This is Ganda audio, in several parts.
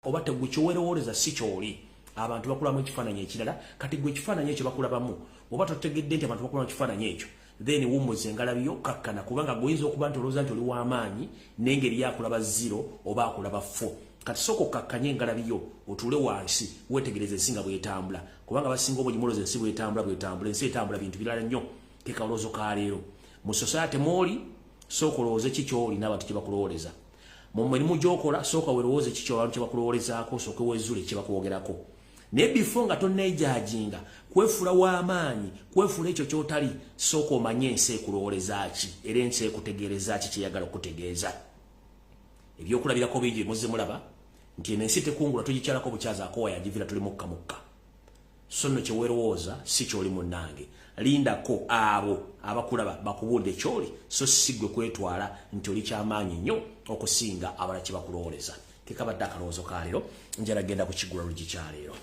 Oba tegwe kyowerowooleza si kyoli, abantu bakulamu ekifaananyi ekirala. Kati gwe ekifaananyi ekyo bakulabamu, oba totegedde nti abantu bakulamu ekifaananyi ekyo, then wummuza engalabiyo, kakkana, kubanga gweoyinza okuba nti olowooza nti oli w'amaanyi n'engeri yakulaba 0 oba akulaba 4. Kati sooka okkakkanye engalabiyo, otuule wansi, weetegereza ensi nga bwetambula, kubanga basinga obungi mulowooza ensi bwetambula bwetambula. Ensi etambula bintu birala nnyo. Ke kalowoozo ka leero. Mu society mwoli, sooka olowooze ki kyoli n'abantu kye bakulowooleza. Mu mirimu gy'okola, sooka weerowooze ki kyobantu kye bakulowoolezaako, osooke weezuule kye bakwogerako. Naye before nga tonneejajinga kwefuula w'amaanyi, kwefuula ekyo ky'otali, sooka omanye ensi ekulowooleza ki era ensi ekutegeereza ki kyeyagala okutegeeza. Ebyokulabirako bingi muzze mulaba nti eno ensi tekungula, tugikyalako bukyazi, akoowa yagivira, tuli mukka mukka. So nno kyeweerowooza si kyoli, munnange. Lindako abo abakulaba bakubuulire kyoli, so si ggwe kwetwala nti oli kyamaanyi nnyo okusinga abala kye bakulowooleza. Kekabadde akalowoozo ka leero. Njala genda ku kigulalogi kyaleero.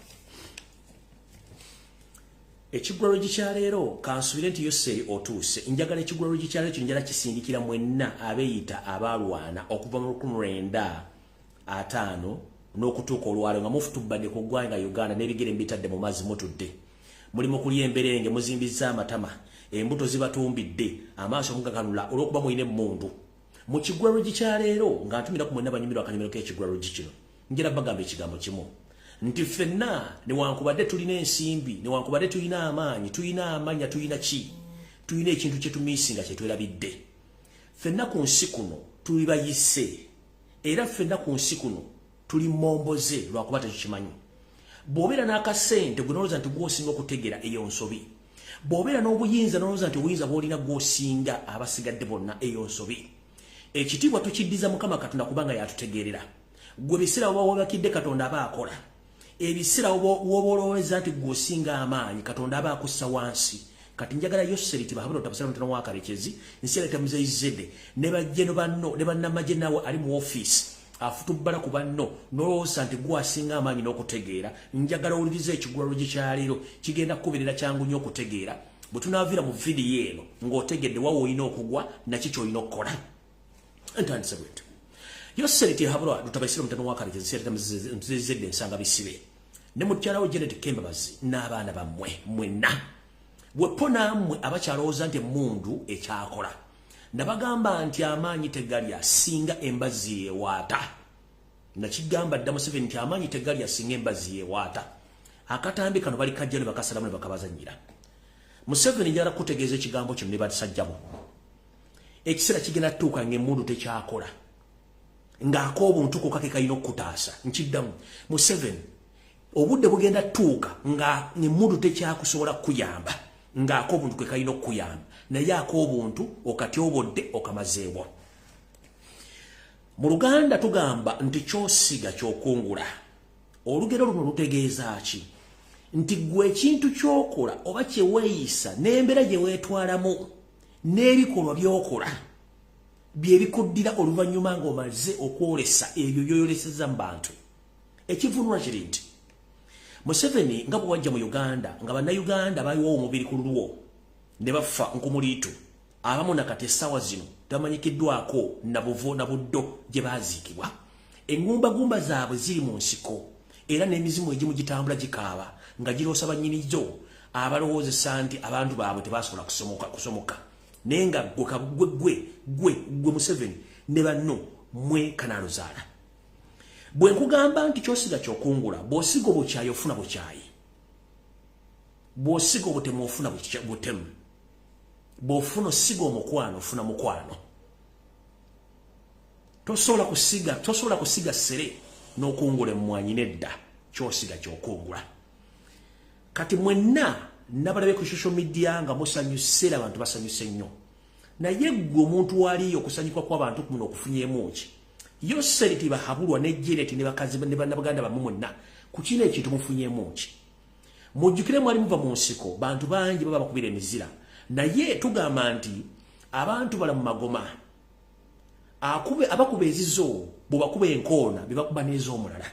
Ekigulalogi kyaleero, kansubire nti Yoseri otuuse. Njagala ekigulalogi kyaleero kino, njala kisindikira mwenna abeeyita abaalwana okuva mu 1950 n'okutuuka olwaleero nga mufutubbadde ku ggwanga Uganda n'ebigere mbitadde mu mazzi, mutudde mulimu kulya emberenge, muzimbizza amatama, embuto zibatumbidde, amaaso mugakanula olw'okuba mulina emmundu. Mu kigulalogi kyaleero nga ntumira ku mwenna banyumirwa akanyumiro k'ekigulalogi kino, njera bagamba ekigambo kimu nti ffenna newankubadde tulina ensimbi, newankubadde tulina amaanyi, tulina amanya, tulina ki, tulina ekintu kyetumiisi nga kyetwerabidde. Ffenna ku nsi kuno tuli bayise, era ffenna ku nsi kuno tuli momboze, lwakuba tetukimanyi. Bw'obeera n'akasente gwe nolowooza nti gwosinga okutegeera, eyo nsobi. Bw'obeera n'obuyinza nolowooza nti obuyinza bw'olina gwosinga abasigadde bonna, eyo nsobi. Ekitiibwa tukiddiza Mukama Katonda, kubanga yatutegeerera. Gwe biseera woba webakidde, Katonda aba akola. Ebiseera woba olowooza nti gwosinga amaanyi, Katonda aba akussa wansi. Kati njagala Yoseri Tibahabula otabasala mutono wa Karekezi nsi yaleta Muzeyi ne bajjeno banno ne bannamagye, naawe ali mu ofiisi afutubbala ku banno nolowooza nti gwasinga amaanyi n'okutegeera, njagala owuliriza ekigulalogi kyaleero. Kigenda kukubeerera kyangu nnyo okutegeera bwe tunaaviira mu vidiyo eno ng'otegedde wawe olina okugwa naki kyolina okukola. Ntandise bwentyo. Yoseri Tihabulwa Lutabaisire mutano wa Karekezi nsi yaleta Muzeyi ensanga bisibe ne mukyala we Janet Kembabazi n'abaana bammwe mwenna bwepo nammwe abakyalowooza nti emmundu ekyakola. Nabagamba nti amaanyi tegalya singa embazzi yewaata. Nakigamba dda Museveni nti amaanyi tegalya singa embazzi yewaata. Akatambi kano bali kajja ne bakasalamu ne bakabazanyira. Museveni, njagala kutegeeza ekigambo kino ne basajjabo. Ekiseera kigenda tutuuka ng'emmundu tekyakola, ng'ak'obuntu kokka ke kalina okukutaasa. Nkiddamu, Museveni, obudde bugenda tuuka nga emmundu tekyakusobola kukuyamba, ng'ak'obuntu ke kalina okukuyamba, naye ak'obuntu okatyobodde, okamazeewo. Mu Luganda tugamba nti kyosiga kyokungula. Olugero luno lutegeeza ki? Nti gwe ekintu kyokola oba kyeweeyisa n'embeera gye weetwalamu n'ebikolwa by'okola byebikuddira oluvannyuma ng'omaze okwolesa ebyo byoyoleseza mu bantu. Ekivunulwa kiri nti Museveni, nga bwe wajja mu Uganda nga Bannayuganda bayiwawo omubiri ku lulwo ne bafa nkumuliitu, abamu nakati essaawa zino tamanyikiddwako nabuvo na buddo gye baaziikibwa, eŋŋumbagumba zaabwe ziri mu nsiko, era n'emizimu egimu gitambula gikaaba nga giroosa bannyinizo abalowoozesa nti abantu baabwe tebasobola kusomoka, naye nga gwe gwe gwe gwe gwe Museveni ne banno mwe kanaaluzaala. Bwe nkugamba nti kyosiga kyokungula, bw'osiga obukyayi ofuna bukyayi, bw'osiga obutemu ofuna butemu, bw'ofuna osiga omukwano ofuna mukwano. Tosobola kusiga sere n'okungula emmwanyi, nedda. Kyosiga kyokungula. Kati mwenna nabalabe ku social media nga musanyuse, era abantu basanyuse nnyo, naye ggwe omuntu waliyo okusanyuka kw'abantu kuno okufunyeemu ki? Yoseri Tibahabulwa ne Janet ne bakazi ne bannabuganda bammwe mwenna, ku kino ekintu mufunyeemu ki? Mujjukire mwali muva mu nsiko, bantu bangi baba bakubira emizira, naye tugamba nti abantu bala mu magoma akube abakuba ezizo, bwebakuba enkoona bebakuba n'ez'omulala.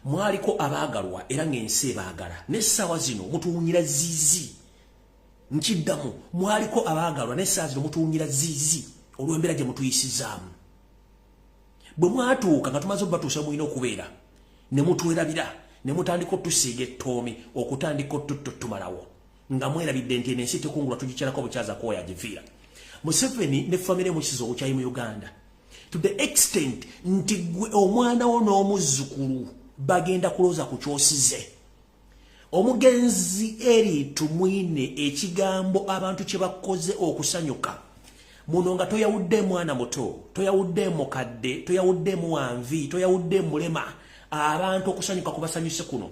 Mwaliko abaagalwa era ng'ensi ebaagala, n'essaawa zino mutuwunyira ziizi. Nkiddamu, mwaliko abaagalwa, n'essaawa zino mutuwunyira ziizi olw'embeera gye mutuyisizaamu. Bwe mwatuuka nga tumaze obatuusa mulina okubeera, ne mutwerabira, ne mutandika otusiiga ettoomi, okutandika otuttumalawo, nga mwerabidde nti eno ensi tekungulwa, tugikyalako obukyaza kwoyo agiviira. Museveni ne famire mukiza obukyayi mu Uganda to the extent nti gwe omwana wo n'omuzzukulu bagenda kulooza ku kyosize. Omugenzi Eri Tumwine, ekigambo abantu kye bakoze okusanyuka muno, nga toyawudde mwana muto, toyawudde mukadde, toyawudde muwanvi, toyawudde mulema, abantu okusanyuka kubasanyuse kuno.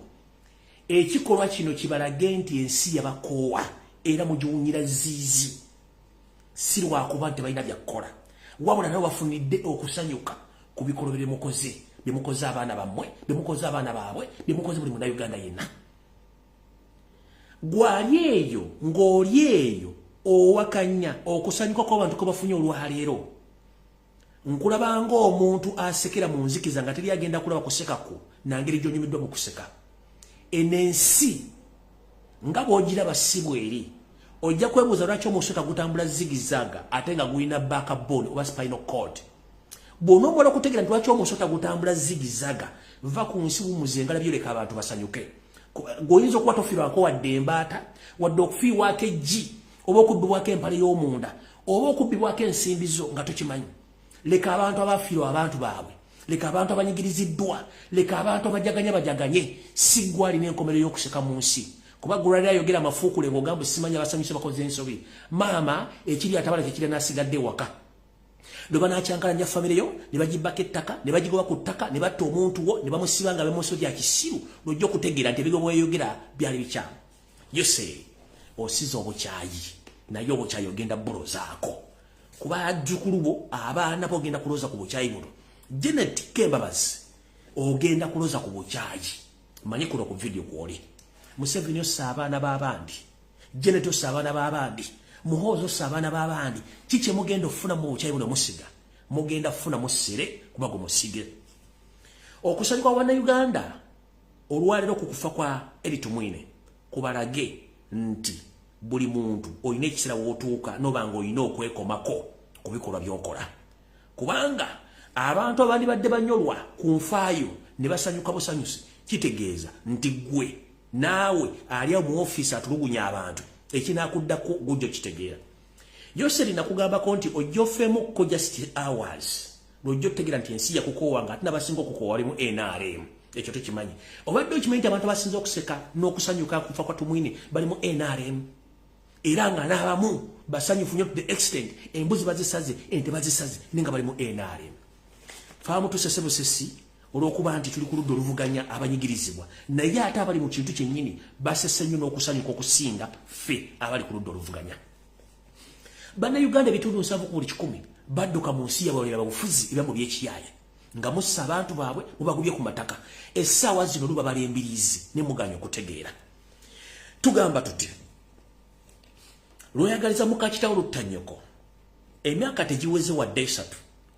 Ekikolwa kino kibalage nti ensi yabakoowa era mugiwunyira ziizi. Si lwakuba nti balina byakukola, wabula nabo bafunidde okusanyuka ku bikolwa byemukoze, byemukoze abaana bammwe, byemukoze abaana baabwe, byemukoze buli Munnayuganda yenna. Gwali eyo ng'oli eyo owakanya okusanyuka kw'abantu kwe bafunye olwaleero, nkulaba ng'omuntu asekera mu nzikiza nga teri agenda kulaba kusekako nangeri gy'onyumiddwa mu kuseka. Eno ensi nga bw'ogiraba si bweri. Ojja kwebuuza lwaki omusota gutambula zigzag ate nga gulina backbone oba spinal cord. Bw'onoomala okutegeera nti lwaki omusota gutambula zigzag, va ku nsi, wumuze engala, byoleka abantu basanyuke. Gweoyinza okuba tofiirwako wadde embaata, wadde okufiirwako eggi, oba okubbibwako empale y'omunda, oba okubbibwako ensimbi zo nga tokimanyi. Leka abantu abafiirwa abantu baabwe, leka abantu abanyigiriziddwa, leka abantu abajaganya bajaganye. Si ggwe alina enkomero y'okuseka mu nsi, kuba gulwali ayogera amafuukule ng'ogamba simanyi abasanyuse bakoze ensobi. Maama ekiri atabala kyekiri n'asigadde ewaka, lwe banakyankalanya famire yo ne bagibbako ettaka, ne bagigoba ku ttaka, ne batta omuntu wo, ne bamusiba nga bemuso gya kisiru, lwojja okutegeera nti ebigo bweyogera byali bikyamu. Yose osiza obukyayi, naye obukyayi ogenda bulozaako kuba ajjukulu bo, abaana bo ogenda kuloza ku bukyayi buno. Janet Kembabazi, ogenda kuloza ku bukyayi. Manye kuno ku video kwoli Museveni ossa abaana b'abandi, Janet ossa abaana b'abandi, Muhoozi ossa abaana b'abandi. Kiki mugenda okufuna mu bukyayi buno? Musiga mugenda kufuna musire kuba gwe musige. Okusanyuka kwa Bannayuganda olwaleero ku kufa kwa Eri Tumwine kubalage nti buli muntu olina ekiseera w'otuuka noba nga olina okwekomako ku bikolwa by'okola, kubanga abantu abandi badde banyolwa ku nfaayo ne basanyuka busanyusi, kitegeeza nti gwe naawe ali awo mu ofiisi atulugunya abantu, ekinaakuddako gujja kitegeera. Yoseri, nakugambako nti ojja ofeemukko just hours, lwojja otegeera nti ensi yakukoowa, nga ate nabasinga okukoowa walimu NRM. Ekyo tokimanyi? Obadde okimanyi nti abantu abasinza okuseka n'okusanyuka kufa kwa Tumwine bali mu NRM, era nga n'abamu basanyufu nnyo to the extent embuzi bazisaze, ente bazisaze, naye nga bali mu NRM? Faamu tusese busesi olw'okuba nti tuli ku ludda oluvuganya abanyigirizibwa, naye ate abali mu kintu kyennyini basese nnyo n'okusanyuka okusinga ffe abali ku ludda oluvuganya. Bannayuganda 70 ku buli 100 badduka mu nsi yaabwe balira babufuzi ebyamu by'ekiyaaya, nga mussa abantu baabwe, mubagubye ku mataka. Essaawa zino luba balembirizi ne muganya okutegeera. Tugamba tuti lweyagaliza mukakitawo luttanyoko. Emyaka tegiweze wadde 3,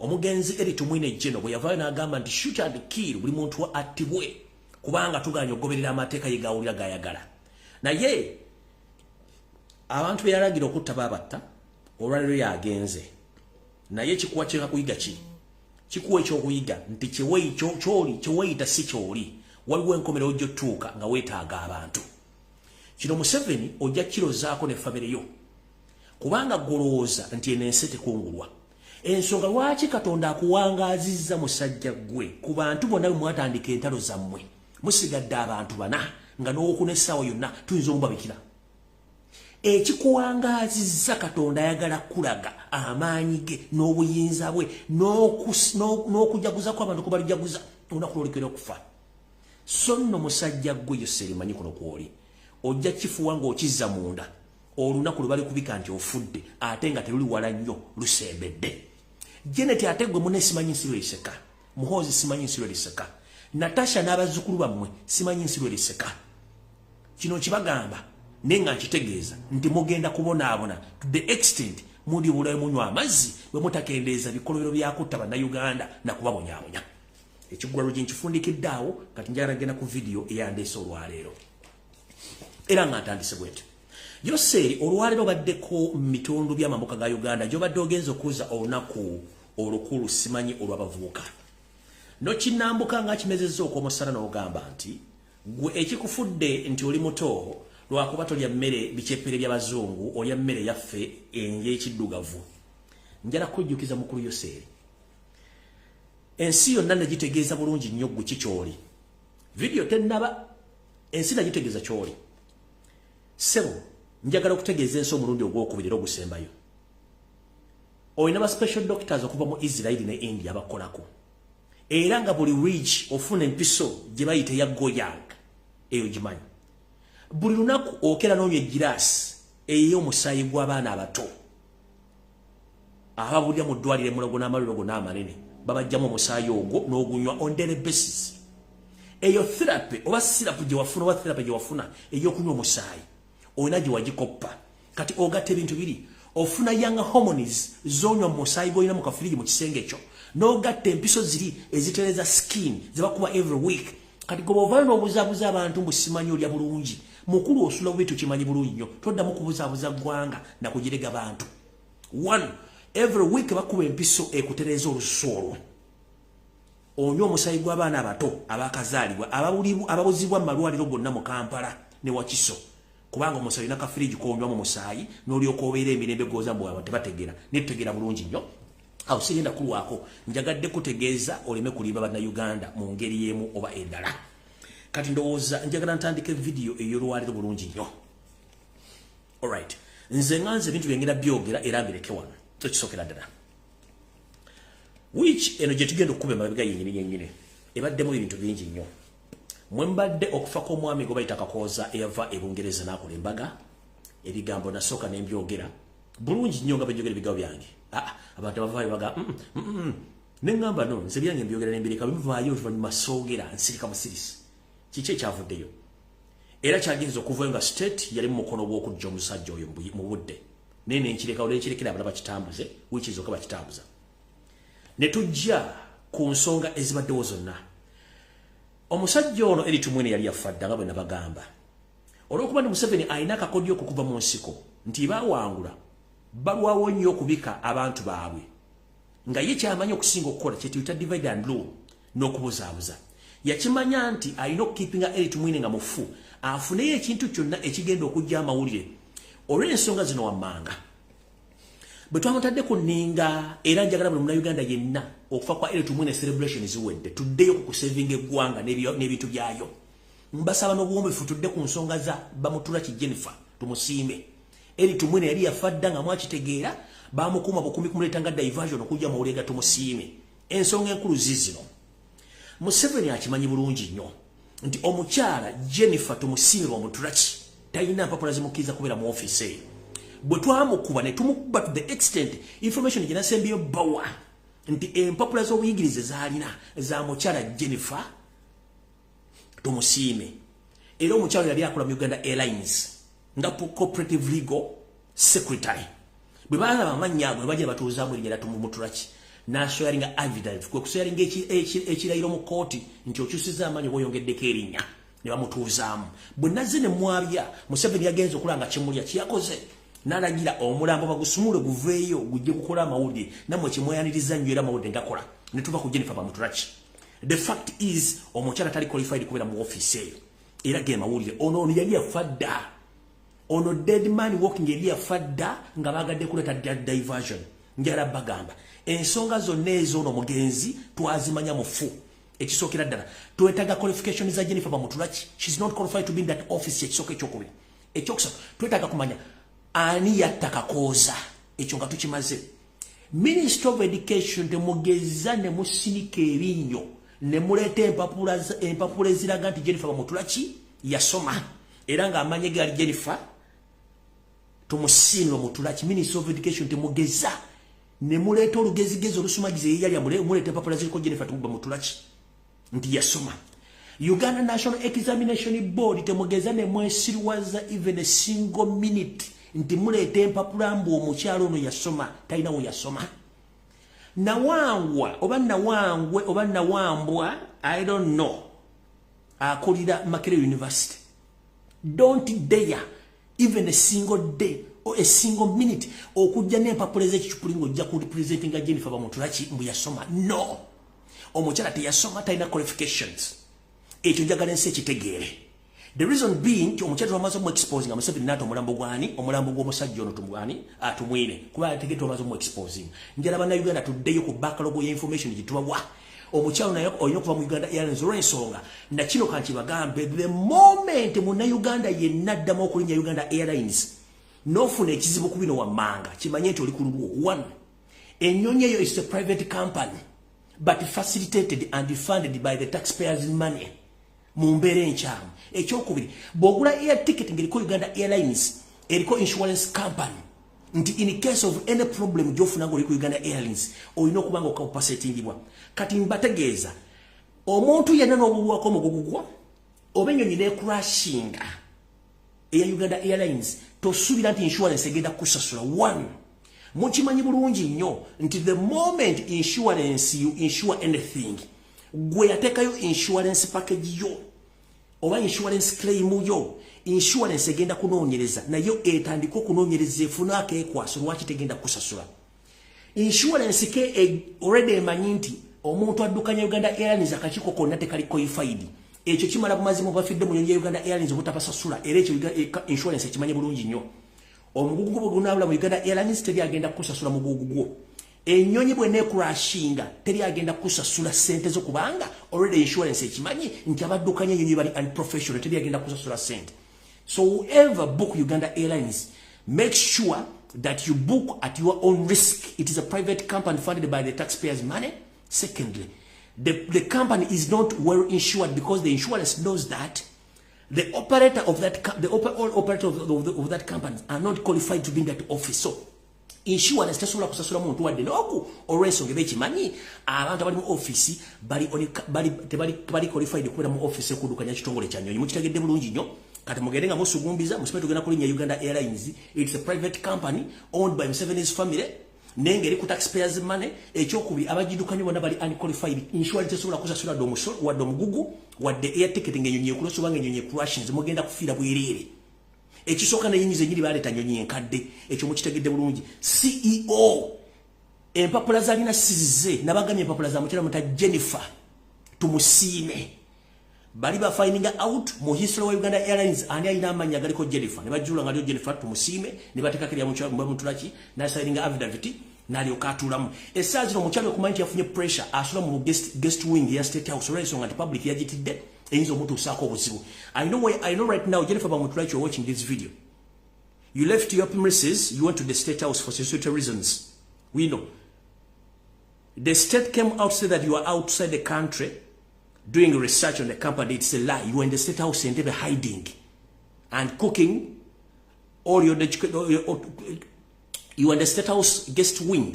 omugenzi Eri Tumwine Geno bwe yavaayo n'agamba nti shoot and kill, buli muntu attibwe kubanga tuganya okugoberera amateeka ye gawulira gayagala. Naye abantu be yalagira okutta babatta. Olwaleero yagenze, naye kikuwa kyeka kuyiga ki? Kikuwa ekyokuyiga nti kyoli kyeweyita si kyoli. Waliwo enkomero ojja otuuka nga weetaaga abantu. Kino Museveni ojja kirozaako ne famire yo, kubanga golowooza nti eno ensi tekungulwa. Ensonga lwaki Katonda akuwangaazizza, musajja ggwe, ku bantu bonna bwe mwatandika entalo zammwe, musigadde abantu bana, nga n'owokuna essaawa yonna tuyinza omubabikira. Ekikuwangaazizza, Katonda ayagala kulaga amaanyi ge n'obuyinza bwe n'okujaguza kw'abantu kubalijaguza olunaku lwolikera okufa. So nno musajja ggwe Yoseri, manyi kuno kwoli ojja kifuwa ng'okizza munda olunaku lwe balikubika nti ofudde, ate nga teruli wala nnyo, lusembedde. Janet, ate gwe mune, simanyi nsi lweriseka. Muhoozi, simanyi nsi lweriseka. Natasha n'abazzukulu bammwe, simanyi nsi lweriseka. Kino kibagamba naye nga nkitegeeza nti mugenda kubonaabona to the extent muli bulayo munywa amazzi bwe mutakendeeza bikolobero byakutta Bannayuganda nakubabonyaabonya. Ekiggwalo gye nkifundikidde awo. Kati njagala genda ku vidiyo eyandeese olwaleero, era nga ntandise bwentyo. Yoseri, olwaleero obaddeko mu bitundu by'amambuka ga Uganda gy'obadde ogenza okuza olunaku olukulu, simanyi olw'abavubuka. Nokinambuka nga kimezezza okw'omusana, n'ogamba nti gwe ekikufudde nti oli muto lwakuba tolya mmere bikyepere by'abazungu, olya mmere yaffe ey'ekiddugavu. Njala kujjukiza mukulu Yoseeri, ensi yonna negitegeeza bulungi nnyo gwe kikyoli. Vidiyo tennaba, ensi nagitegeeza kyoli. Ssebo, njagala okutegeeza ensi omulundi ogwokubiri era ogusembayo, olina ba special doctors okuva mu Israeli ne India abakolako, era nga buli week ofuna empiso gye bayita eya Goyang, eyo gimanyi. Buli lunaku okera n'onywa egiraasi ey'omusaayi gw'abaana abato ababulya mu ddwaliro emulago n'amalwaliro gonna amanene, babajjamu omusaayi ogwo n'ogunywa on daily basis. Eyo therapy oba syrup gye wafuna oba therapy gye wafuna ey'okunywa omusaayi, olina gye wagikoppa. Kati ogatta ebintu biri, ofuna young hormones zonywa mu musaayi gw'olina mu kafiriji mu kisenge kyo, n'ogatta empiso ziri ezitereza skin zebakuba every week. Kati goba ovaayo n'obuzaabuza abantu mbu simanyi olya bulungi. Mukulu, osula bubi, tukimanyi bulungi nnyo. Toddamu kubuzaabuza ggwanga nakugirega bantu. One, every week bakuba empiso ekutereza olususu olwo, onywa omusaayi gw'abaana abato abakazaalibwa ababuzibwa mu malwaliro gonna mu Kampala ne Wakiso, kubanga omusaayi olina kafiriji konywa mu musaayi n'olyoka obeera emirembe goza mbwe abantu tebategeera. Netutegeera bulungi nnyo. Awo sigenda kulwako, njagadde kutegeeza oleme kulimba Bannayuganda mu ngeri y'emu oba endala. Kati ndowooza njagala ntandika evidiyo ey'olwaliro bulungi nnyo. Alright, nze nga nze ebintu byengenda byogera era mbireke wano. Ekisookera ddala, wiiki eno gye tugenda okukuba emabega yennyini yennyini ebaddemu ebintu bingi nnyo. Mwe mbadde okufa kw'omwami gwe bayita Kakooza eyava e Bungereza n'akola embaga. Ebigambo nasooka ne mbyogera bulungi nnyo nga benjogera ebigambo byange. Ah, abantu abavaayo baga ne ŋŋamba no, nze byange mbyogera nembireka, bivaayo oluvannyuma soogera, nsirika busirisi. Kiki ekyavuddeyo era kyagenza okuvayo nga state yali mu mukono gw'okujja omusajja oyo mu budde, naye nenkireka, nenkirekera abala bakitambuze. Wiiki zokka bakitambuza ne tujja ku nsonga ezibaddewo zonna. Omusajja ono Elly Tumwine yali yafa dda nga bwe nabagamba, olw'okuba ni Museveni alina akakodyo okukuva mu nsiko nti bawangula balwawo nnyo okubika abantu baabwe, nga ye kyamanyi okusinga okukola kyetuyita divide and rule n'okubuzaabuza. Yakimanya nti alina okukeepinga Elly Tumwine nga mufu, afuneyo ekintu kyonna ekigenda okujja amawulire. Olw'ensonga zino wammanga bwe twamutadde ku nninga, era njagala buli Munnayuganda yenna, okufa kwa Elly Tumwine celebration ziwedde, tuddeyo ku kusavinga eggwanga n'ebintu byayo. Mbasaba n'obuwombefu tudde ku nsonga za Bamuturaki Jennifer Tumusiime. Elly Tumwine yali yafa dda nga mwakitegeera, bamukuuma bukumi kumuleeta nga diversion okujja mawulire ga Tumusiime. Ensonga enkulu zizino: Museveni akimanyi bulungi nnyo nti omukyala Jennifer Tumusiime Bamuturaki talina mpapula zimukkiriza kubeera mu ofiisi eyo. Bwe twamukuba ne tumukuba to the extent, information gye nasembyeyo bawa nti empapula z'obuyigirize zaalina za mukyala Jennifer Tumusiime, era omukyala yali akola mu Uganda Airlines nga cooperative legal secretary. Bwe balaba amannya ago ne bajja batuuzaamu erinnya lya Tumuturaki, naswearinga affidavit, kwe kuswearinga ekirayiro mu kooti nti okyusiza amaanyi oba oyongeddeko erinnya, ne bamutuuzaamu. Bwe nazze ne mwabya, Museveni yagenza okulaba nga kimulya kiyakoze, n'alagira omulambo bagusumule guveeyo gujje gukola amawulire. Nammwe kimweyaniriza nnyo, era amawulire ngakola ne tuva ku Jennifer Bamuturaki. The fact is, omukyala tali qualified kubeera mu ofiisi eyo, era ge mawulire. Ono yali yafa dda, ono dead man walking, yali yafa dda nga bagadde kuleeta diversion. Njala bagamba ensonga zonna ez'ono omugenzi twazimanya mufu. Ekisookera ddala, twetaaga qualification za Jennifer Bamuturaki. She's not qualified to be in that office, ekisooka. Ekyokubiri, ekyokusatu, twetaaga kumanya ani yatta Kakooza. Ekyo nga tukimaze, Minister of Education, temugeza ne musinika ebinnyo ne muleeta empapula eziraga nti Jennifer Bamuturaki yasoma, era ng'amanye gali Jennifer Tumusiime Bamuturaki. Minister of Education, temugeza ne muleeta olugezigezi olusumagiza eyeyalya, muleeta empapula ziriko Jennifer Bamuturaki nti yasoma. Uganda National Examination Board, temugeza ne mwesiriwaza even a single minute nti muleeta empapula mbu omukyalo ono yasoma. Talina we yasoma. Nawangwa oba Nawangwe oba Nawambwa, I don't know, akulira Makerere University, don't dare even a single day or a single minute okujja n'empapula ez'ekicupuli ng'ojja ku representinga Jennifer Bamuturaki mbu yasoma. No. Omukyala teyasoma, talina qualifications. Ekyo njagala ensi ekitegeere. The reason being nti omukyala twamaze omu exposing Museveni naata omulambo gwani, omulambo gw'omusajja ono tumwani Tumwine, kuba ategedde twamaze omu exposing. Njala Bannayuganda tuddeyo ku backlog ya information gye tubawa. Omukyalo naye olina okuva mu Uganda Airlines olw'ensonga nakino kankibagambe: the moment Munnayuganda yenna addamu okulinnya Uganda Airlines n'ofuna ekizibu ku bino wammanga, kimanye nti oli ku lulwo. One, ennyonyi eyo is a private company but facilitated and funded by the taxpayers' money mu mbeera enkyamu. Ekyokubiri, bw'ogula air ticket ng'eriko Uganda Airlines, eriko insurance company nti in case of any problem gyofuna nga oli ku Uganda Airlines, olina okuba nga ocompensatingibwa. Kati mbategeeza, omuntu yenna n'obulwako omugugu gwo oba ennyonyi necrashinga eya Uganda Airlines, tosuubira nti insurance egenda kukusasula. One, mukimanyi bulungi nnyo nti the moment insurance, you insure anything, gwe yateekayo insurance package yo oba insurance claim yo, insurance egenda kunoonyereza, nayo etandika okunoonyereza efuna akeekwaso lwaki tegenda kusasula. Insurance ke already emanyi nti omuntu addukanya Uganda Airlines, akakiiko konna tekali qualified. Ekyo kimala bumazimu bafidde mu nyonyi ya Uganda Airlines obutabasasula. Era ekyo insurance ekimanyi bulungi nnyo. Omugugu gwo gunaabula mu Uganda Airlines, teri agenda kukusasula mugugu gwo. Ennyonyi bw'eneecrashinga, teri agenda kusasula sente zo, kubanga already insurance ekimanyi nti abaddukanya ennyonyi bali unprofessional, teri agenda kusasula sente. So whoever book Uganda Airlines, make sure that you book at your own risk. It is a private company funded by the taxpayers' money. Secondly, the company is not well insured because the insurance knows that the operator of that the all operator of that company are not qualified to be in that office. So insurance tesobola kusasula muntu wadde n'oku, olw'ensonga eba ekimanyi abantu abali mu office bali qualified kubeera mu office okuddukanya kitongole kya nnyonyi. Mukitegedde bulungi nnyo. Kati mugende nga musugumbiza musime tugenda kulinnya Uganda Airlines. It's a private company owned by Museveni's family, naye ng'eri ku taxpayers' money. Ekyokubiri, abagiddukanya bonna bali unqualified. Insurance tesobola kusasula wadde omusolo, wadde omugugu, wadde air ticket ng'ennyonyi ekulosa oba ng'ennyonyi ecrashinze. Mugenda kufiira bwereere. Ekisooka, nenyinyi zenyini baleeta nyonyi enkadde. Ekyo mukitegedde bulungi. CEO empapula zalina sizize. Nabagambye empapula za mukyala muta Jennifer Tumusiime bali ba finding out mu history wa Uganda Airlines ani alina amannya agaliko Jennifer, ne bajjula nga aliyo Jennifer Tumusiime, ne bateekako erya Mutulaki n'asigninga affidavit n'alyoka atuulamu. Essaawa zino omukyala okumanya nti yafunye pressure, asula mu guest wing ya State House, olw'ensonga nti public yagitidde eyinza omutuusaako obuzibu. I know right now, Jennifer Bamutulaki, you're watching this video. You left your premises, you went to the State House for security reasons. We know the state came out, said that you are outside the country doing research on the company. It's a lie. You were in the State House and they hiding and cooking all your, you were in the State House guest wing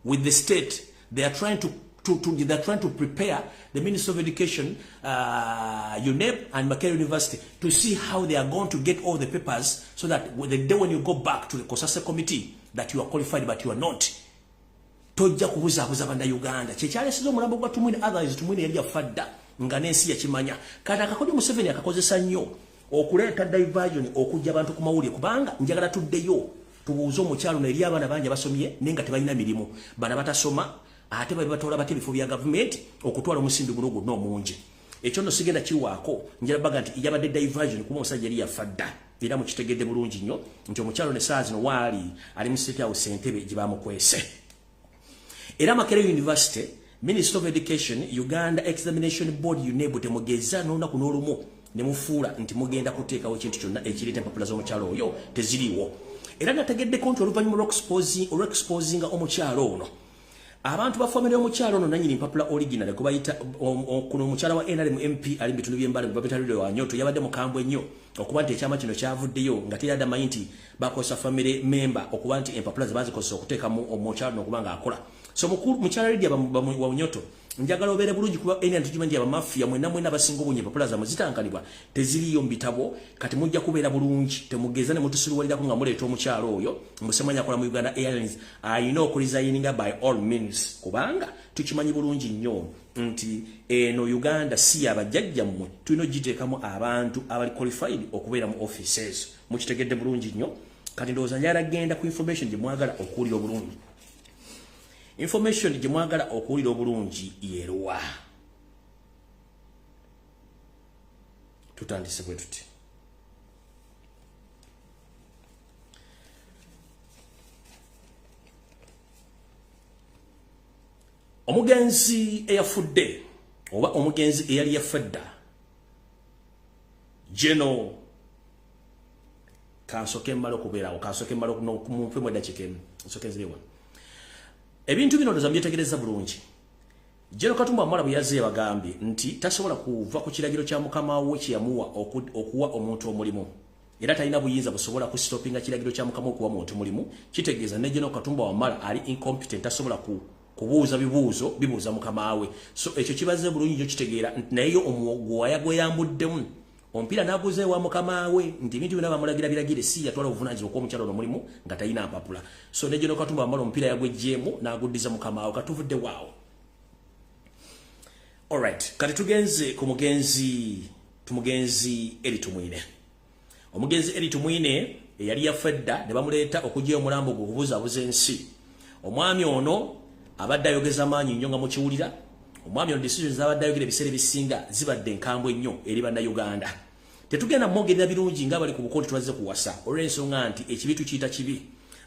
with the state. They are trying to they're trying to prepare the Minister of Education, UNEB and Makerere University to see how they are going to get all the papers so that the day when you go back to the COSASE committee that you are qualified, but you are not. Tojja kubuzaabuza Bannayuganda. Kyekyalesiza omulambo gwa Tumwine. Others, Tumwine yali yafa dda nga n'ensi yakimanya. Kati akakodyo Museveni akakozesa nnyo okuleeta diversion, okujja abantu ku mawulire, kubanga njagala tuddeyo tubuuze omukyalo eri abaana bangi abasomye naye nga tebalina mirimu. Bana batasoma ate babi batoola batya ebifo bya gavumenti okutwala omusimbi guno gwonna omungi? Ekyo nno sigenda kiwaako. Njala baga nti yabadde diversion, kuba omusajja yali yafa dda. Era mukitegedde bulungi nnyo nti omukyalo ne saa zino waali ali mu State House, entebe gye bamukwese. Era Makerere University, Minister of Education, Uganda Examination Board, UNEB, temugeza n'olunaku n'olumu ne mufuula nti mugenda kuteekawo ekintu kyonna ekireeta empapula z'omukyalo oyo. Teziriiwo. Era nategeddeko nti oluvannyuma olw'exposinga omukyalo ono, abantu ba family y'omukyalo ono, nanyini mpapula original gwe bayita kuno omukyala wa NRM MP ali mu bitundu by'Embale babita Lydia Wanyoto, yabadde mukambwe nnyo okuba nti ekyama kino kyavuddeyo nga teyadde amanyi nti bakozesa family member, okuba nti empapula ze bazikozesa okuteekamu omukyalo ono okuba ng'akola. So mukyala Lydia Wanyoto, njagala obeere bulungi, kuba eni tukimanyi nti abamafiya mwenna mwenna abasinga obungi empapula zammwe zitankanibwa, teziriiyo mu bitabo. Kati mujja kubeera bulungi. Temugeza ne mutusiruwalirako nga muleeta omukyalo oyo musemanyi akola mu Uganda Airlines. Ayina okuresigninga by all means, kubanga tukimanyi bulungi nnyo nti eno Uganda si yabajjajjammwe. Tulina ogiteekamu abantu abali qualified okubeera mu offices. Mukitegedde bulungi nnyo. Kati ndowooza njagala genda ku information gye mwagala okuwulira obulungi. Information gye mwagala okuwulira obulungi yeruwa? Tutandise bwe tuti. Omugenzi eyafudde oba omugenzi eyali yafedda Geno, kansoke mmale okubeerawo, kansoke mmale mumpe eddakiika emu, nsoke nzire wano. Ebintu bino ndoza mbyetegereza bulungi. Geno Katumba Wamala bwe yazze yabagambye nti tasobola kuva ku kiragiro kya mukama we kye yamuwa okuwa omuntu omulimu, era talina buyinza busobola kusitopinga kiragiro kya mukama okuwa muntu mulimu. Kitegeeza ne Geno Katumba Wamala ali incompetent, tasobola kubuuza bibuuzo bibuuza mukama we. So ekyo kibaze bulungi nnyo, kitegeera nti naye omugwaya gwe yambuddemu omupiira n'aguza ewa mukama we, nti ebintu byonna bamulagira biragire, si yatwala obuvunaanyizibwa okuwa omukyala ono omulimu nga talina mpapula. So ne Geno Katumba Wamala omupiira yagweggyemu n'aguddiza mukama we. Katuvudde waawo. Alright, kati tugenze ku mugenzi, tumugenzi Eri Tumwine. Omugenzi Eri Tumwine eyali yafa edda ne bamuleeta okuggyayo omulambo gwe okubuzaabuza ensi. Omwami ono abadde ayogeza maanyi nnyo nga mukiwulira. Omwami ono decisions z'abadde ayogera ebiseera ebisinga zibadde enkambwe nnyo eri Bannayuganda. Tetugenda mwogerera birungi ng'abali ku bukooti, twazze kuwasa olw'ensonga nti ekibi tukiyita kibi.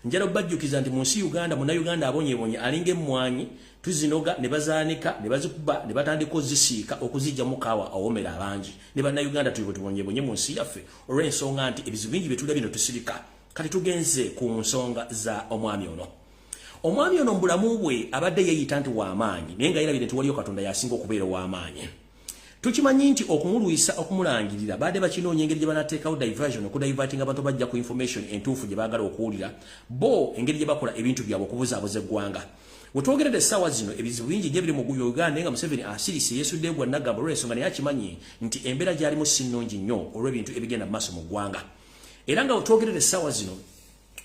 Njala obbajjukiza nti mu nsi Uganda, Munnayuganda abonyebonye alinga emmwanyi, tuzinoga ne bazaanika ne bazikuba ne batandika ozisiika okuziggyamu kaawa awomera abangi. Ne Bannayuganda tuli bwe tubonyebonye mu nsi yaffe olw'ensonga nti ebizibu bingi bye tulya bino tusirika. Kati tugenze ku nsonga za omwami ono. Omwami ono mu bulamu bwe abadde yeeyita nti w'amaanyi, naye nga yerabidde nti waliyo Katonda y'asinga okubeera ow'amaanyi. Tukimanyi nti okumulwisa, okumulangirira, baadde bakinoonya engeri gye banateekawo diversion, okudivertinga abantu bajja ku information entuufu gye baagala okuwulira, bo engeri gye bakola ebintu byabwe okubuzaabuza eggwanga. Wetwogeredde essaawa zino ebizibu bingi nnyo ebiri mu Uganda, naye nga Museveni asirise yeesuddeyo gwa Nagamba olw'ensonga naye akimanyi nti embeera gy'alimu si nnungi nnyo olw'ebintu ebigenda mu maaso mu ggwanga. Era nga wetwogerera essaawa zino,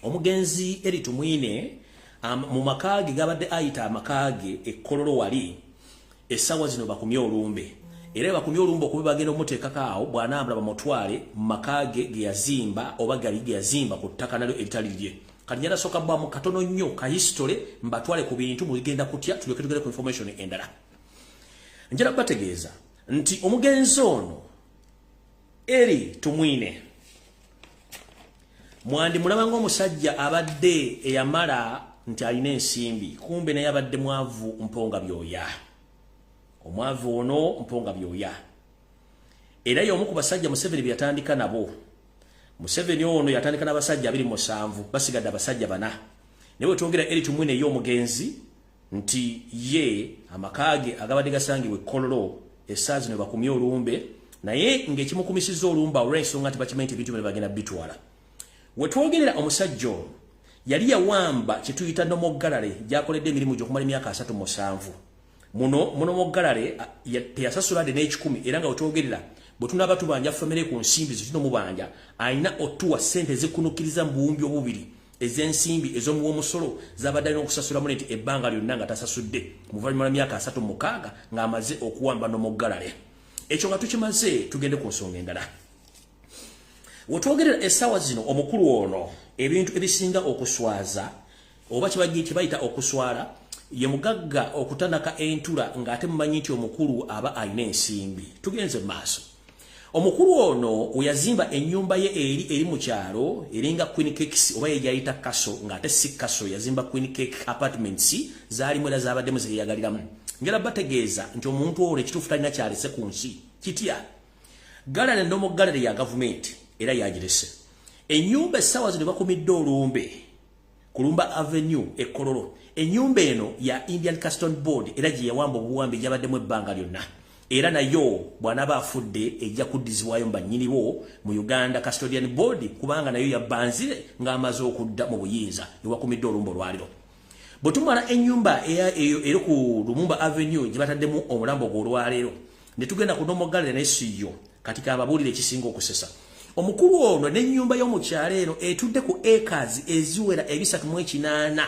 omugenzi Eri Tumwine mu maka ge gabadde ayita amaka ge e Kololo wali, essaawa zino bakumye olumbe, era bakumye olumbe okuba bagenda omuteekako awo bw'anaambula bamutwale mu maka ge ge yazimba oba gali ge yazimba ku ttaka nalyo eritali lirye. Kati njala soka bwamu katono nnyo ka history mbatwale ku bintu mugenda kutya, tulyoke tugende ku information endala. Njala kubategeeza nti omugenzi ono Eri Tumwine mwandi mulaba ng'omusajja abadde eyamala nti alina ensimbi, kumbe naye abadde mwavu mponga byoya. Omwavu ono mponga byoya, era y'omu ku basajja Museveni bye yatandika nabo. Museveni ono yatandika n'abasajja 27, basigadde abasajja 4. Naye bwe twogera Eri Tumwine y'omugenzi nti ye amaka ge agabadde gasangibwa e Kololo essaawa zino bakumye olumbe, naye ng'ekimukumisizza olumbe olw'ensonga nti bakimanyi nti ebintu bino bagenda bitwala. We twogerera omusajja ono yali yawamba kye tuyita Nomo Gallery gy'akoledde emirimu gye okumala emyaka 37. Muno Nomo Gallery teyasasula dde n'ekikumi, era nga wetwogerera bwe tunaaba tubanja famire ku nsimbi ze tunomubanja, alina otuwa ssente ezikunukkiriza mu buwumbi obubiri ez'ensimbi ez'omuwa omusolo z'abadde alina okusasulamu nti ebbanga lyonna nga tasasudde mu luvannyuma lwa myaka 36 ng'amaze okuwamba Nomo Gallery. Ekyo nga tukimaze, tugende ku nsonga endala. Wetwogerera essaawa zino omukulu ono ebintu ebisinga okuswaza oba kibayita okuswala ye mugagga okutanaka entula ng'ate mumanyi nti omukulu aba alina ensimbi. Tugenze mu maaso. Omukulu ono we yazimba ennyumba ye eri mu kyalo eringa Queen Cakes oba ye gyayita Kaso ng'ate si Kaso, yazimba Queen Cake Apartments zaalimu era zabaddemu zeyeyagaliramu. Njala bategeeza nti omuntu ono ekituufu talina kyalese ku nsi. Kitya? Gallery Nomo Gallery ya gavumenti era yagirese. Ennyumba essaawa zino bakumidde olumbe ku Lumba Avenue e Kololo. Ennyumba eno ya Indian Custom Board era gye yawamba obuwambi gyabaddemu ebbanga lyonna. Era nayo bw'anaaba afudde ejja kuddizibwayo mu bannyini bo mu Uganda Custodian Board, kubanga nayo yabbanzire ng'amaze okudda mu buyinza ewakumidde olumbe olwaliro. Bwe tumala ennyumba eyo eri ku Lumumba Avenue gye bataddemu omulambo gwe olwaleero, ne tugenda ku Nomo Gallery naye si yo. Kati kambabuulire ekisinga okusesa. Omukulu ono n'ennyumba y'omukyalo eno etudde ku acres eziwera 380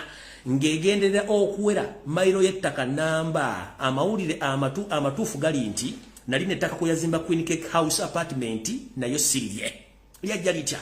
ng'egenderera okuwera mayiro y'ettaka namba. Amawulire amatuufu gali nti nali n'ettaka kwe yazimba Queen Cake House Apartment nayo si lirye. Lyajja litya?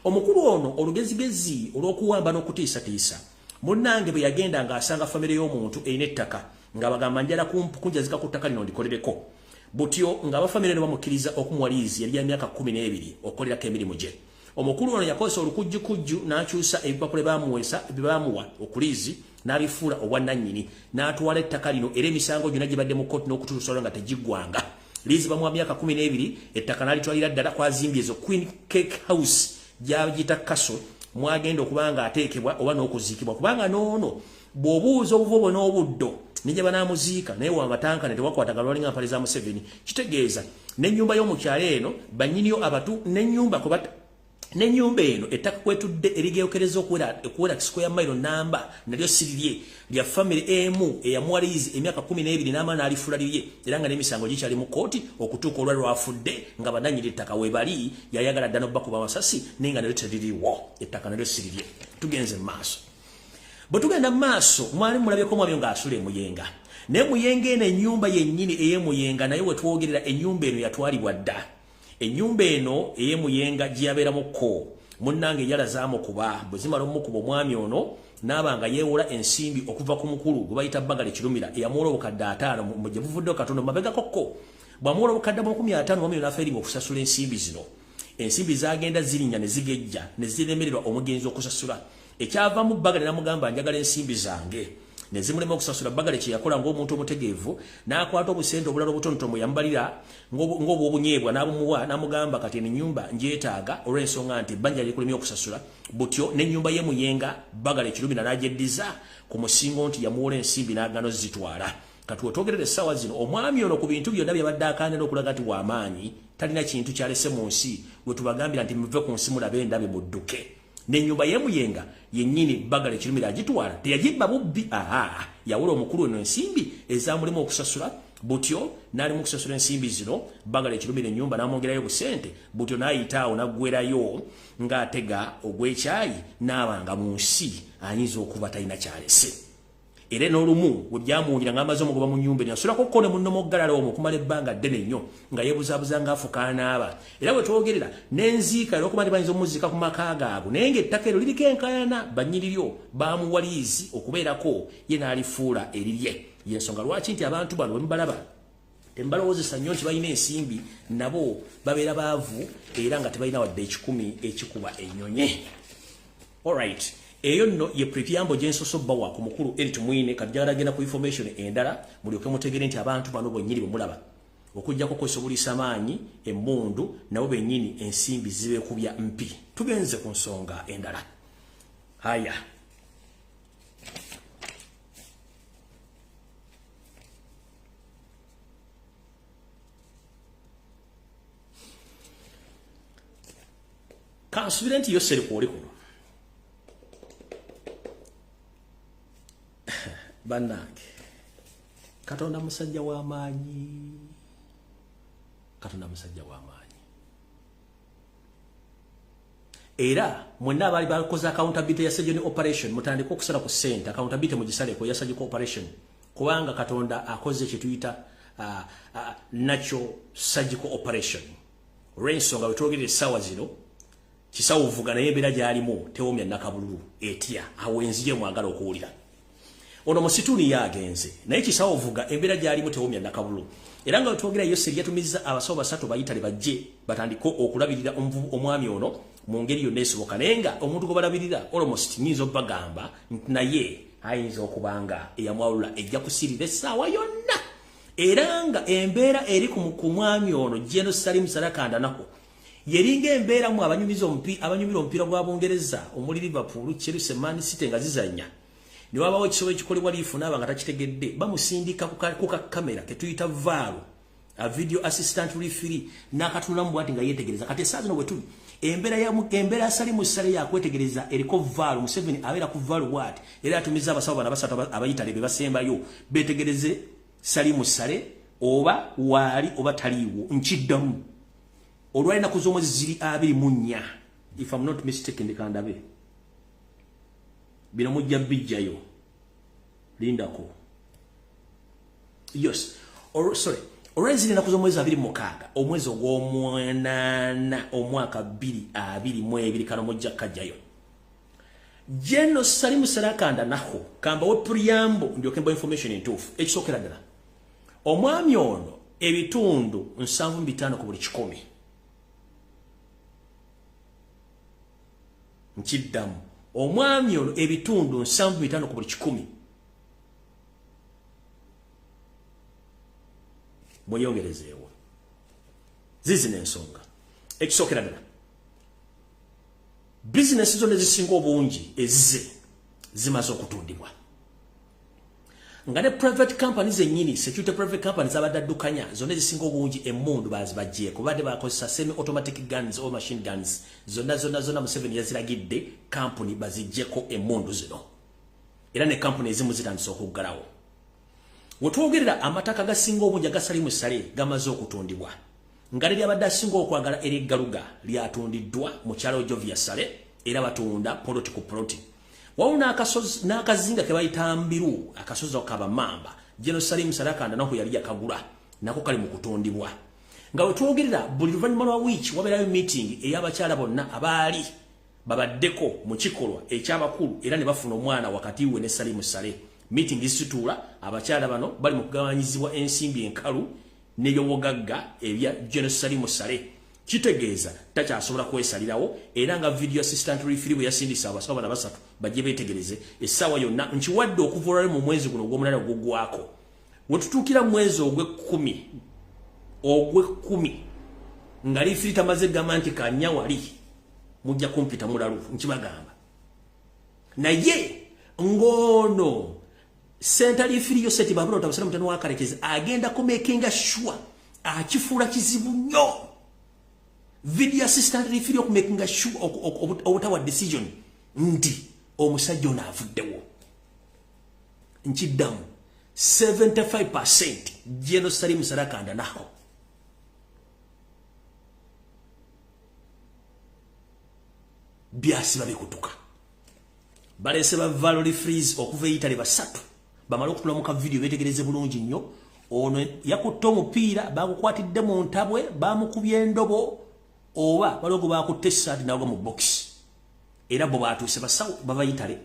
Omukulu ono olugezigezi olw'okuwamba n'okutiisatiisa Munnange bwe yagenda ng'asanga famire y'omuntu erina ettaka, ng'abagamba njala kunjazika ku ttaka lino ndikolereko. Butyo ng'abafamire ne bamukkiriza okumuwa liizi yali ya myaka 12 okukolerako emirimu gye. Omukulu ono yakozesa olukujjukujju n'akyusa ebipapula bye baamuwa okuliizi n'abifuula obwannannyini, n'atwala ettaka lino, era emisango gyonna gibadde mu kkooti n'okutuusa olwo nga tegiggwanga. Liizi bamuwa myaka 12, ettaka n'alitwalira ddala kwazimbye ezo Queen Cake House gy'agiyita Castle, mwagenda okuba nga ateekebwa oba n'okuziikibwa, kubanga n'ono bw'obuuza obuvo bwe n'obuddo ne gye banaamuziika naye wamatankane tewakwatagana lwalinga mpale za Museveni. Kitegeeza n'ennyumba y'omukyalo eno bannyiniyo abatu n'ennyumba n'ennyumba eno ettaka kwetudde erigeokereza okuwera square mile namba nalyo sirirye lya family emu eyamuwa liizi emyaka 12 n'amala n'alifuula lirye, era nga n'emisango gikyali mu kkooti okutuuka olwa lwafudde nga bannannyini ettaka we bali. Yayagala dda n'obbakuba amasasi naye nga nalyo teririwo, ettaka nalyo sirirye. Tugenze mu maaso. Bwe tugenda mu maaso, mwali mulabyeko omwami ng'asula e Muyenga, naye Muyenga eno ennyumba yennyini ey'e Muyenga, naye we twogerera ennyumba eno yatwalibwa dda. Ennyumba eno ey'e Muyenga gye yabeeramuko munnange enjala zaamukuba. Bwe zimala omukuba omwami ono n'aba nga yeewola ensimbi okuva ku mukulu gwe bayita Bagale Kirumira eyamuwola obukadde 50 gye buvuddeyo katono mabegakokko. Bw'amuwola obukadde 50, omwami ono n'afeeringa okusasula ensimbi zino. Ensimbi zaagenda zirinnya ne zigejja ne ziremererwa omugenzi okusasula. Ekyavamu Bagale n'amugamba njagala ensimbi zange, ne zimulema okusasula. Bagale kye yakola ng'omuntu omutegeevu n'akwata obusente obulala obutonotono bwe yamubalira ng'obw'obunyeebwa n'abumuwa, n'amugamba kati eno ennyumba ngyetaaga olw'ensonga nti ebbanja likulemye okusasula. Butyo n'ennyumba y'e Muyenga Bagale Kirumira n'agyeddiza ku musingo nti yamuwola ensimbi n'agaana ozitwala. Kati wetwogerera essaawa zino omwami ono ku bintu byonna byabadde akaanira okulaga nti w'amaanyi talina kintu kyalese mu nsi, we tubagambira nti muve ku nsi mulabe endabe mudduke. N'ennyumba y'e Muyenga yennyini Bagale Kirumira agitwala, teyagibba bubbi, aha, yawola omukulu eno ensimbi ezamulimu okusasula. Butyo n'alimu okusasula ensimbi zino, Bagale Kirumira ennyumba n'amwongerayo busente, butyo n'ayita awo n'aggwerayo ng'atega ogw'ekyayi n'abanga mu nsi ayinza okuba talina kyalese. Era n'olumu we byamuwunyira ng'amaze omugoba mu nnyumba eno, yasulako ko ne munno muggalala omwo okumala ebbanga ddene nnyo nga yeebuzaabuza ng'afuka anaaba. Era bwe twogerera n'enziika era okuba nti bayinza omuziika ku maka gaabwe, naye ng'ettaka eryo liriko enkaayana, bannyini lyo baamuwa liizi okubeerako ye n'alifuula erirye. Y'ensonga lwaki nti abantu bano bwe mubalaba tembalowoozesa nnyo nti balina ensimbi, nabo babeera baavu era nga tebalina wadde ekikumi ekikuba ennyonyi. Alright. Eyo nno ye preamble gye nsoose obbawa ku mukulu Elly Tumwine. Kati njagala genda ku information endala mulyoke mutegere nti abantu bano bennyini bwe mulaba okuggyako kwesobolisa maanyi emmundu, nabo bennyini ensimbi zibeekubya mpi. Tugenze ku nsonga endala. Haya. Kansubire nti Yoseri kwoli kuno. Bannange, Katonda musajja w'amaanyi. Katonda musajja w'amaanyi. Era mwenna abaali bakoze accountability ya surgeon operation mutandike okusala ku ssente, accountability mugisaleko ya surgical operation, kubanga Katonda akoze kye tuyita nakyo surgical operation. Olw'ensonga bwe twogerera essaawa zino kisawuvuga naye embeera gy'alimu tewomya nakabululu etya awo enzije mwagala okuwulira. Ono musituuni yagenze naye kisawuvuga embeera gy'alimu tewomya nakabululu. Era nga wetwogera Yoseri yatumizza abasawo basatu bayitale bajje batandike okulabirira omwami ono mu ngeri yonna esoboka, naye nga omuntu gwe balabirira almost nnyinza obbagamba nti naye ayinza okuba nga eyamwalula ejja kusirira essaawa yonna. Era nga embeera eri ku mwami ono General Salim Saleh Kandanaho yeringa embeera mu abanyumira omupiira gwa Bungereza omuli Liverpool, Chelsea, Man City nga zizannya, ne wabawo ekisobo ekikolebwa liifu n'aba nga takitegedde, bamusindika ku kakamera ke tuyita VAR, a video assistant referee, n'akatunulamu bw'ati nga yeetegereza. Kati essaawa zino bwe tuli embeera ya Salim Saleh yakwetegereza eriko VAR. Museveni abeera ku VAR bw'ati, era atumiza abasawo bano abasatu abayitale be basembayo beetegereze Salim Saleh oba waali oba taliiwo. Nkiddamu, olwalina ku z'omwezi ziri 24, if I'm not mistaken, kandabe bino mujja bijjayo, lindako. Yes, or sorry, olweziri ennaku z'omwezi 26 omwezi ogw'omwanaana omwaka 2022, kano mujja kajjayo. General Salim Saleh Kandanaho kamba we preamble ndyoke mba information entuufu. Ekisookera ddala, omwami ono ebitundu 75 ku buli 100, nkiddamu, omwami ono ebitundu 75 ku buli 100 mweyongerezeewo. Zizino ensonga. Ekisookera ddala, bizinesi zonna ezisinga obungi ezize zimaze okutundibwa, nga ne private company zennyini, security private company zabadde addukanya zonna ezisinga obungi emmundu bazibaggyeko. Badde bakozesa semi automatic guns or machine guns. Zonna zonna zonna Museveni yaziragidde kampuni baziggyeko emmundu zino, era ne kampuni ezimu zitandise okuggalawo. Wetwogerera, amataka gasinga obungi aga Salim Saleh gamaze okutundibwa, nga lyabadde asinga okwagala eriggaluga lyatundiddwa mukyalo Jovia Saleh, era batunda poloti ku poloti. Wawu n'akazinga ke bayita Mbiru, akasozi kabamamba, General Salim Saleh Kandanaho yali yakagula, nako kali mu kutundibwa. Nga wetwogerera, buli luvannyuma lwa wiiki wabeerayo meeting ey'abakyala bonna abaali babaddeko mu kikolwa ekyabakulu era ne bafuna omwana wakati we ne Salim Saleh. Meeting zituula, abakyala bano bali mu kugabanyizibwa ensimbi enkalu n'ebyobugagga ebya General Salim Saleh. Kitegeeza takyasobola kwesalirawo, era nga video assistant referee bwe yasindisa abasawo bana basatu bajje beetegereze essaawa yonna. Nkiwadde okuva olwali mu mwezi guno ogw'omunaana ogugwako, wetutuukira mu mwezi ogw'ekkumi nga referee tamaze gamba nti kanya wali, mujja kumpita mulalu, nkibagamba. Naye ng'ono center referee Yoseti Babula Tabasala mutano wa Karekezi agenda kumakinga sure akifuula kizibu nnyo video assistant referee okumakinga sure obutawa decision nti omusajja ono avuddewo. Nkiddamu, 75% General Salim Saleh Kandanaho byasiba bikutuka. Balese ba VAR referees okuva e Italy basatu bamale okutula mu ka video betegereze bulungi nnyo. Ono yakutte omupiira, bagukwatidde mu ntabwe, bamukubye endobo, oba waliwo gwe bakutte essaati nagwa mu box. Era bo batuuse, basawo bava Italy,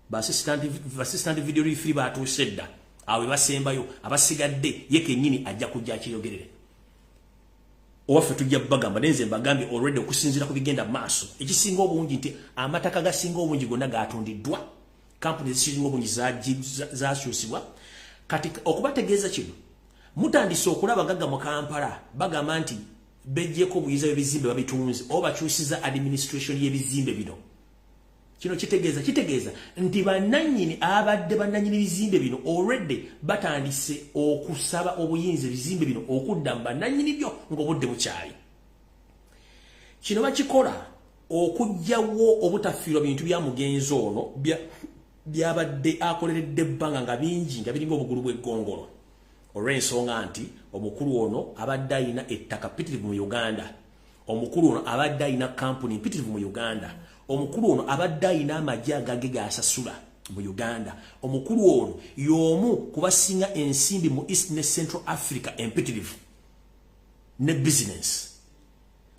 ba assistant video referee batuuse dda, awe basembayo. Abasigadde ye kennyini ajja kujja akiyogerere owaffe. Tujja bagamba nenze mbagambye already okusinziira ku bigenda maaso, ekisinga obungi nti amataka gasinga obungi gonna gatundiddwa, kampuni ezisinga obungi zakyusibwa. Kati okubategeeza kino, mutandise okulaba gagga mu Kampala bagamba nti bejjeko obuyinza bw'ebizimbe, babitunze oba bakyusiza administration y'ebizimbe bino. Kino kitegeeza nti bannannyini abadde bannannyini bizimbe bino already batandise okusaba obuyinza ebizimbe bino okudda mu bannannyini byo ng'obudde bukyali. Kino bakikola okuggyawo obutafiirwa bintu bya mugenzi ono byabadde akoleredde ebbanga nga bingi, nga biringa obugulu bw'eggongolo, olw'ensonga nti omukulu ono abadde alina ettaka ppitirivu mu Uganda, omukulu ono abadde alina kampuni mpitirivu mu Uganda, omukulu ono abadde alina amagye agage gasasula mu Uganda, omukulu ono y'omu kubasinga ensimbi mu East ne Central Africa empitirivu ne business.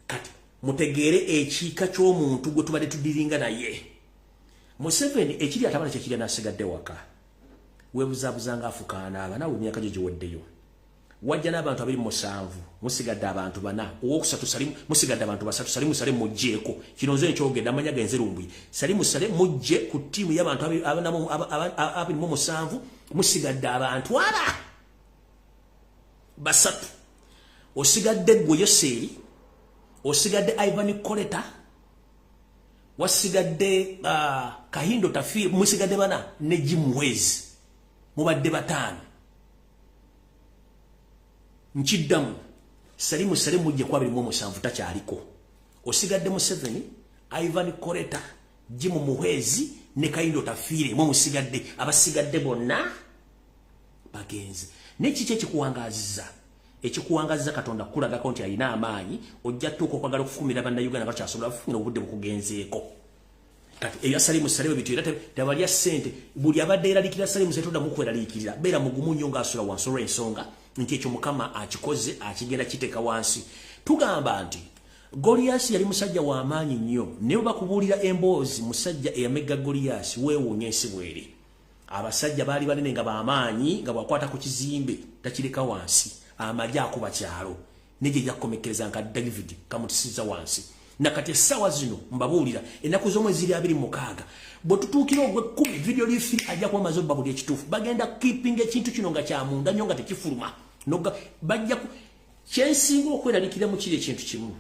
Kati mutegeere ekiika ky'omuntu gwe tubadde tudiringa naye. Museveni ekiri atabala kyekirya n'asigadde waka weebuzaabuza afukaana aba naawe emyaka gyo giweddeyo. Wajja n'abantu 27, musigadde abantu bana, owokusatu Salimu, musigadde abantu basatu. Salimu Saleh mugjeeko. Kino nze nkyogedde, amanya genze Lumbuye. Salimu Saleh mujje ku ttiimu y'abantu 27, musigadde abantu aba basatu. Osigadde gwe Yoseeri, osigadde Ivan Koleta, wasigadde Kahindo Tafi, musigadde bana ne Jim Muhwezi, mubadde bataano. Nkiddamu, Salimu Saleh mujje ku 27, takyaliko. Osigadde Museveni, Ivan Koleta, Jim Muhwezi ne Kahindo Tafiire, mwe musigadde. Abasigadde bonna bagenze. Nekiki ekikuwangaziza? Ekikuwangaziza Katonda kukulagako nti alina amaanyi. Ojja tuuka okwagala okufumira Bannayuganda bakyasobola kufunira, obudde bukugenzeeko. Kati eya Salimu Saleh bityo, era tebalya ssente. Buli abadde eraliikirira Salimu Saleh, toddamu kweraliikirira. Beera mugumu nnyo ng'asula wansi, olw'ensonga nti ekyo Mukama akikoze, akigenda kiteeka wansi. Tugamba nti Goliath yali musajja wa maanyi nnyo, naye bakubuulira emboozi musajja eyamegga Goliath weewuunya ensi bweri. Abasajja baali banene nga b'amaanyi, nga bw'akwata ku kizimbe takireka wansi, amagye akuba kyalo negye jakkomekereza nka David kamutisiza wansi. Nakati essaawa zino mbabuulira ennaku z'omwezi ziri 26 bwe tutuukira ogw'ekkumi video lifi ajja kuba amaze obbabuli ekituufu. Bagenda keeping ekintu kino nga kya munda nnyo nga tekifuluma. Bajja kyensinga okweraliikirira mu kiri ekintu kimu.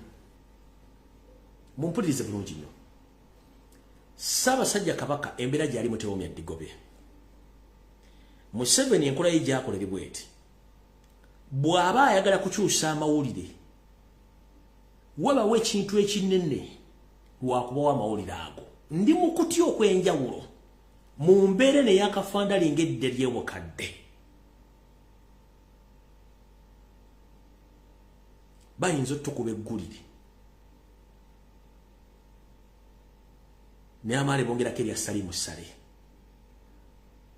Mumpulirize bulungi nnyo. Ssaabasajja Kabaka embeera gy'ali mutewoomya ddigobe. Museveni enkola ye gy'akola eri bw'eti. Bw'aba ayagala kukyusa amawulire, wabawo ekintu ekinene lwakubawo amawulire ago. Ndi mu kutya okw'enjawulo mu mbeera eno ey'akafandali ng'edde ly'obukadde. Bayinza otukuba eggulire. Naye amaale bongerako erya Salimu Saleh.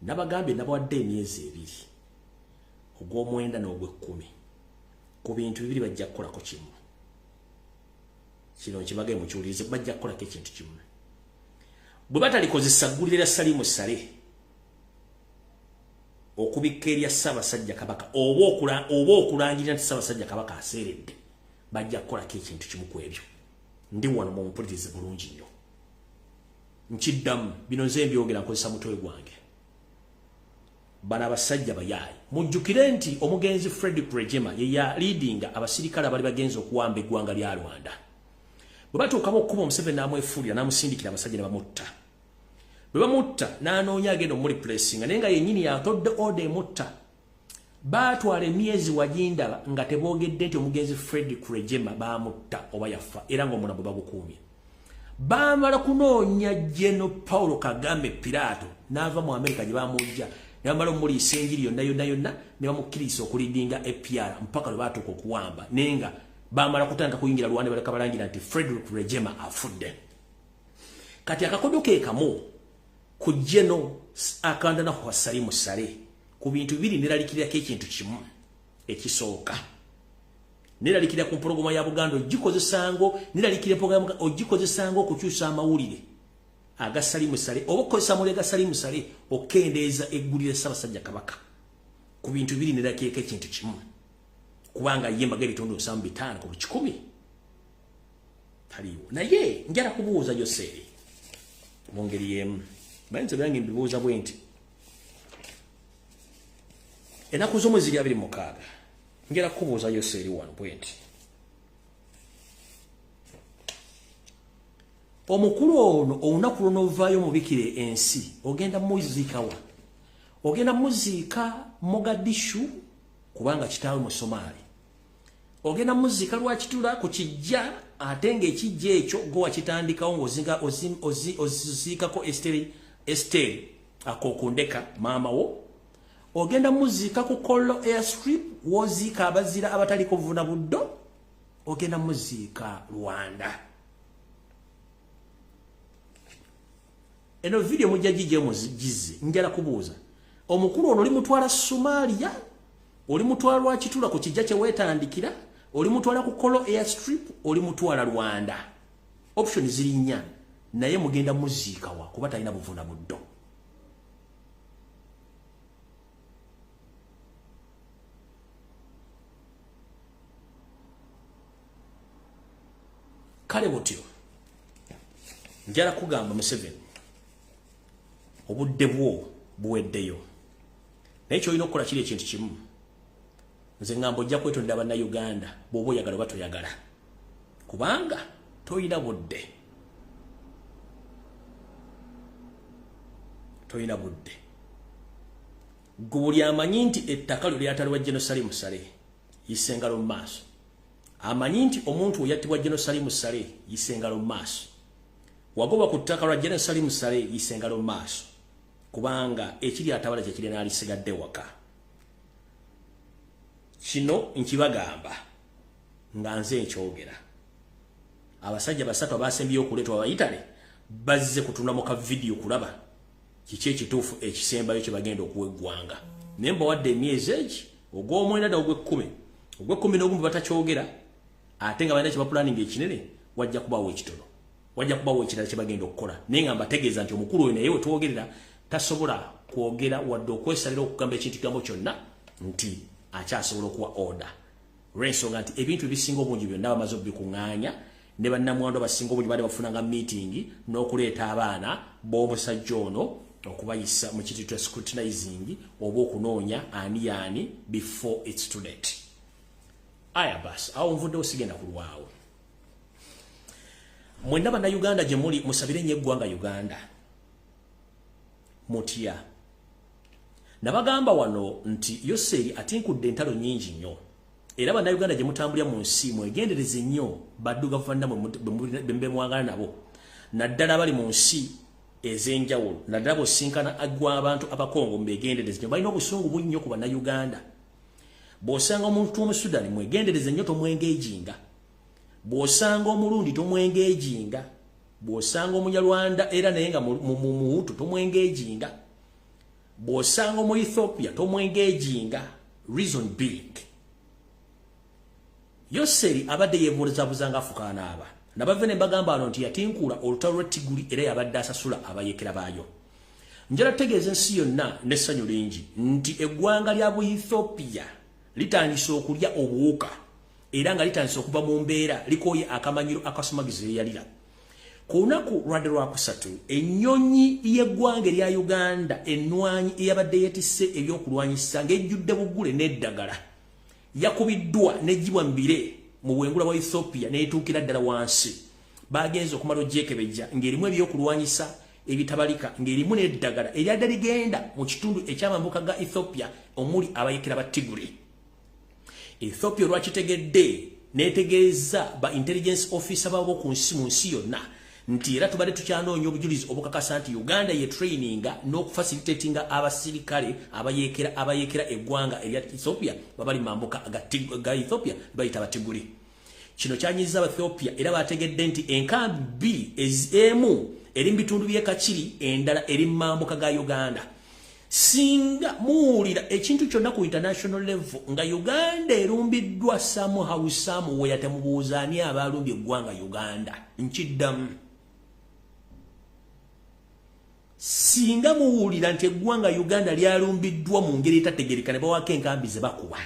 Nabagambye nabawadde emyezi ebiri, ogw'omwenda n'ogw'ekkumi. Ku bintu bibiri bajja kukolako kimu. Kino nkibagaye mukiwulirize, bajja kukolako ekintu kimu. Bwe batalikozesa ggulire lya Salimu Saleh okubikka erya Ssaabasajja Kabaka oba okulangirira nti Ssaabasajja Kabaka aseeredde, bajja kukolako ekintu kimu ku ebyo. Ndi wano mumpulirize bulungi nnyo. Nkiddamu, bino nze mbyogera nkozesa mutwe gwange. Bano abasajja bayaayi. Mujjukire nti omugenzi Frederick Rwigema ye ya leadinga abasirikale abali bagenze okuwamba eggwanga lya Rwanda. Bwe batuukamu okkuba Museveni n'amwefuulira n'amusindikira abasajja ne bamutta. Bwe bamutta n'anoonya agenda omureplacinga naye nga yennyini yatodde order emutta. Baatwala emyezi wagindaba nga teboogedde nti omugenzi Frederick Rwigema baamutta oba yafa era ng'omulambo bagukuumye. Baamala kunoonya General Paulo Kagame Pilato n'ava mu Amerika gye bamujja ne bamala omuliisa enjiri yonna yonna yonna ne bamukkiriza okulidinga APR mpaka lwe baatuuka okuwamba, naye nga baamala kutandika kuyingira Rwanda baleka balangira nti Frederick Rwigema afudde. Kati akakodo ke kamu ku General Akandwanaho Salimu Saleh ku bintu bibiri neralikirako ekintu kimu ekisooka. Neralikira ku mpologoma ya Buganda ogikozesango, neralikira empologoma ogikozesango okukyusa amawulire aga Salimu Saleh oba okukozesa amawulire ga Salimu Saleh okukendeeza eggulire Ssaabasajja Kabaka. Ku bintu bibiri neralikirako ekintu kimu, kubanga ye mbaga ebitundu 75 ku 100 taliiwo. Naye njala kubuuza Yoseeri mu ngeri y'emu, bayinza byange mbibuuza bwe nti ennaku z'omwezi ziri 26 njala kubuuza Yoseeri wano bwe nti omukulu ono olunaku lw'onoovaayo mubikire ensi ogenda muziika wa? Ogenda muziika Mogadishu kubanga kitaawe mu Somaali. Ogenda muziika Lwakitula ku kijja ate ng'ekijja ekyo gwe wakitandikawo ng'oziikako Esteri akokundeka maama wo. Ogenda muziika ku Kololo Airstrip w'oziika abazira abataliko vuna buddo. Ogenda muziika Rwanda. Eno video mujja gijje muzigize. Njala kubuuza omukulu ono olimutwala Somalia, olimutwala Lwakitula ku kijja kye weetandikira, olimutwala ku Kololo Airstrip, olimutwala Rwanda. Option ziri nnya, naye mugenda muziika wa kuba talina buvuna buddo. Kale butyo njala kugamba Museveni obudde bwo buweddeyo, naye ky'olina okukola kiri ekintu kimu. Nze ngamba ojja kwetondera Bannayuganda bw'oba oyagala oba toyagala, kubanga toyina budde, toyina budde. Gwe buli amanyi nti ettaka lyo lyatalibwa General Salimu Saleh yisa engalo mu maaso. Amanyi nti omuntu oyattibwa General Salimu Saleh yisa engalo mu maaso. Wagoba ku ttaka lwa General Salimu Saleh yisa engalo mu maaso, kubanga ekiri atabala kye kiri n'alisigadde waka. Kino nkibagamba nga nze nkyogera. Abasajja basatu abasembyeyo okuleetwa abayitale bazze kutunula mu ka vidiyo kulaba kiki ekituufu ekisembayo kye bagenda okuwa eggwanga. Naye mbawadde emyezi egi, ogw'omwenda n'ogw'ekkumi, ogw'ekkumi n'ogumu batakyogera, Ate nga balina kyebapulaninga ekinene, wajja kubawo ekitono, wajja kubawo ekirala kyebagenda okukola. Naye nga mbategeeza nti omukulu oyo naye wetwogerera tasobola kwogera wadde okwesalira okugamba ekintu kigambo kyonna nti akyasobola okuwa order, olw'ensonga nti ebintu ebisinga obungi byonna bamaze obikuŋŋaanya, ne bannamwandu abasinga obungi badde bafunanga meeting n'okuleeta abaana b'omusajja ono okubayisa mu kintu kya scrutinizing oba okunoonya ani yaani before it's too late. Aya basi, awo nvuddewo, sigenda kulwawo. Mwenna Bannayuganda gye muli, musabire nnyo eggwanga Uganda. Mutya? Nabagamba wano nti Yoseri atinkudde entalo nnyingi nnyo, era Bannayuganda gye mutambulira mu nsi mwegendereze nnyo baddugavu bannammwe be mwangala nabo, naddala abali mu nsi ez'enjawulo, naddala bw'osinkana agwa abantu Abakongo, mubegendereze nnyo, balina obusungu bunnyo ku Bannayuganda. Bw'osanga omuntu Omusudani, mwegendereze nnyo, tomwengejinga. Bw'osanga Omulundi, tomwengejinga. Bw'osanga Omunyalwanda era naye nga Muhutu, tomwengejinga. Bw'osanga omu Ethiopia, tomwengejinga. Reason being, Yoseri abadde yeebuulizabuza nga afukaanaaba. Nabave ne mbagamba ano nti yatinkula olutalo lw'Ettiguli era yabadde asasula abayekera baayo. Njala tegeeza ensi yonna n'essanyu lingi nti eggwanga lya Buethiopia litandise okulya obuwuka, era nga litandise okuva mu mbeera, likooye akamanyiro akasumagizo eyalira. Ku lunaku lwadde lwakusatu, ennyonyi y'eggwanga erya Uganda ennwanyi eyabadde yeetisse ebyokulwanyisa ng'ejjudde buggule n'eddagala yakubiddwa n'eggyibwa mu bire mu bwengula bwa Ethiopia n'etuukira ddala wansi. Bagenze okumala ogyekebejja ng'erimu ebyokulwanyisa ebitabalika, ng'erimu n'eddagala eryadde ligenda mu kitundu ekyamambuka ga Ethiopia omuli abayekera ba Tiguri. Ethiopia olwakitegedde n'etegeeza ba intelligence officer baabo ku nsi mu nsi yonna nti era tubadde tukyanoonya obujulizi obukakasa nti Uganda ye traininga n'okufacilitatinga abasirikale abayeekera eggwanga erya Ethiopia babali mambuka ga Ethiopia bayita Batiguli. Kino kyanyiza Abathiopia, era bategedde nti enkambi bbiri, emu eri mu bitundu by'e Kakiri, endala eri mu mambuka ga Uganda. Singa muwulira ekintu kyonna ku international level nga Uganda erumbiddwa somehow, somewhere, temubuuza ani abalumbye eggwanga Uganda. Nkiddamu, singa muwulira nti eggwanga Uganda lyalumbiddwa mu ngeri etategereka ne bawaako enkambi ze bakuba,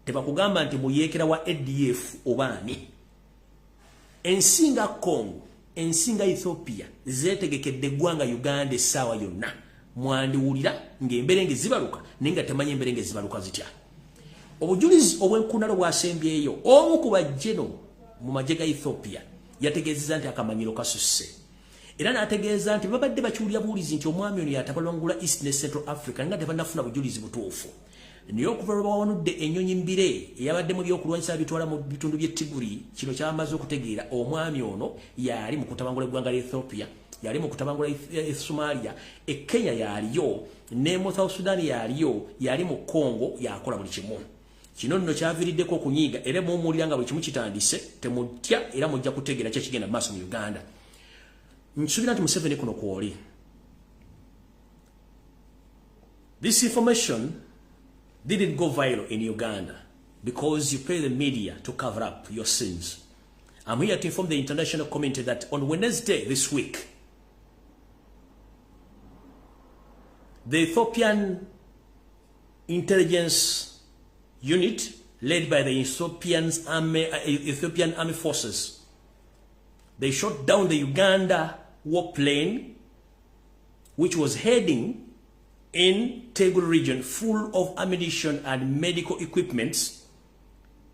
tebakugamba nti muyeekera wa ADF oba ani. Ensi nga Congo, ensi nga Ethiopia zeetegekedde eggwanga Uganda essaawa yonna. Mwandiwulira ng'emberenge zibaluka, naye nga temanyi emberenge zibaluka zitya. Obujulizi obwenkunalo bwasembyeyo, omu ku bajjeno mu magye ga Ethiopia yategeezezza nti akamanyiro kasusse, era n'ategeeza nti babadde bakiwulira buwulizi nti omwami ono yatabalwangula East ne Central Africa, nga tebannafuna bujulizi butuufu. Naye okuva lwe bawanudde ennyonyi mbire eyabaddemu ebyokulwanyisa bitwala mu bitundu by'e Tiguri, kino kyamaze okutegeera omwami ono yali mu kutabangula eggwanga lya Ethiopia, yali mu kutabangula Somalia, e Kenya yaliyo, ne mu South Sudan yaliyo, yali mu Congo, yakola buli kimu. Kino nno kyaviiriddeko okunyiiga, era mumuwulira nga buli kimu kitandise. Temutya, era mujja kutegeera ki ekigenda mu maaso mu Uganda. Nsuubira nti Museveni kuno kwoli. This information didn't go viral in Uganda because you pay the media to cover up your sins. I'm here to inform the international community that on Wednesday this week, the Ethiopian intelligence unit led by the Ethiopian Army Forces, they shot down the Uganda warplane which was heading in Tigray region full of ammunition and medical equipments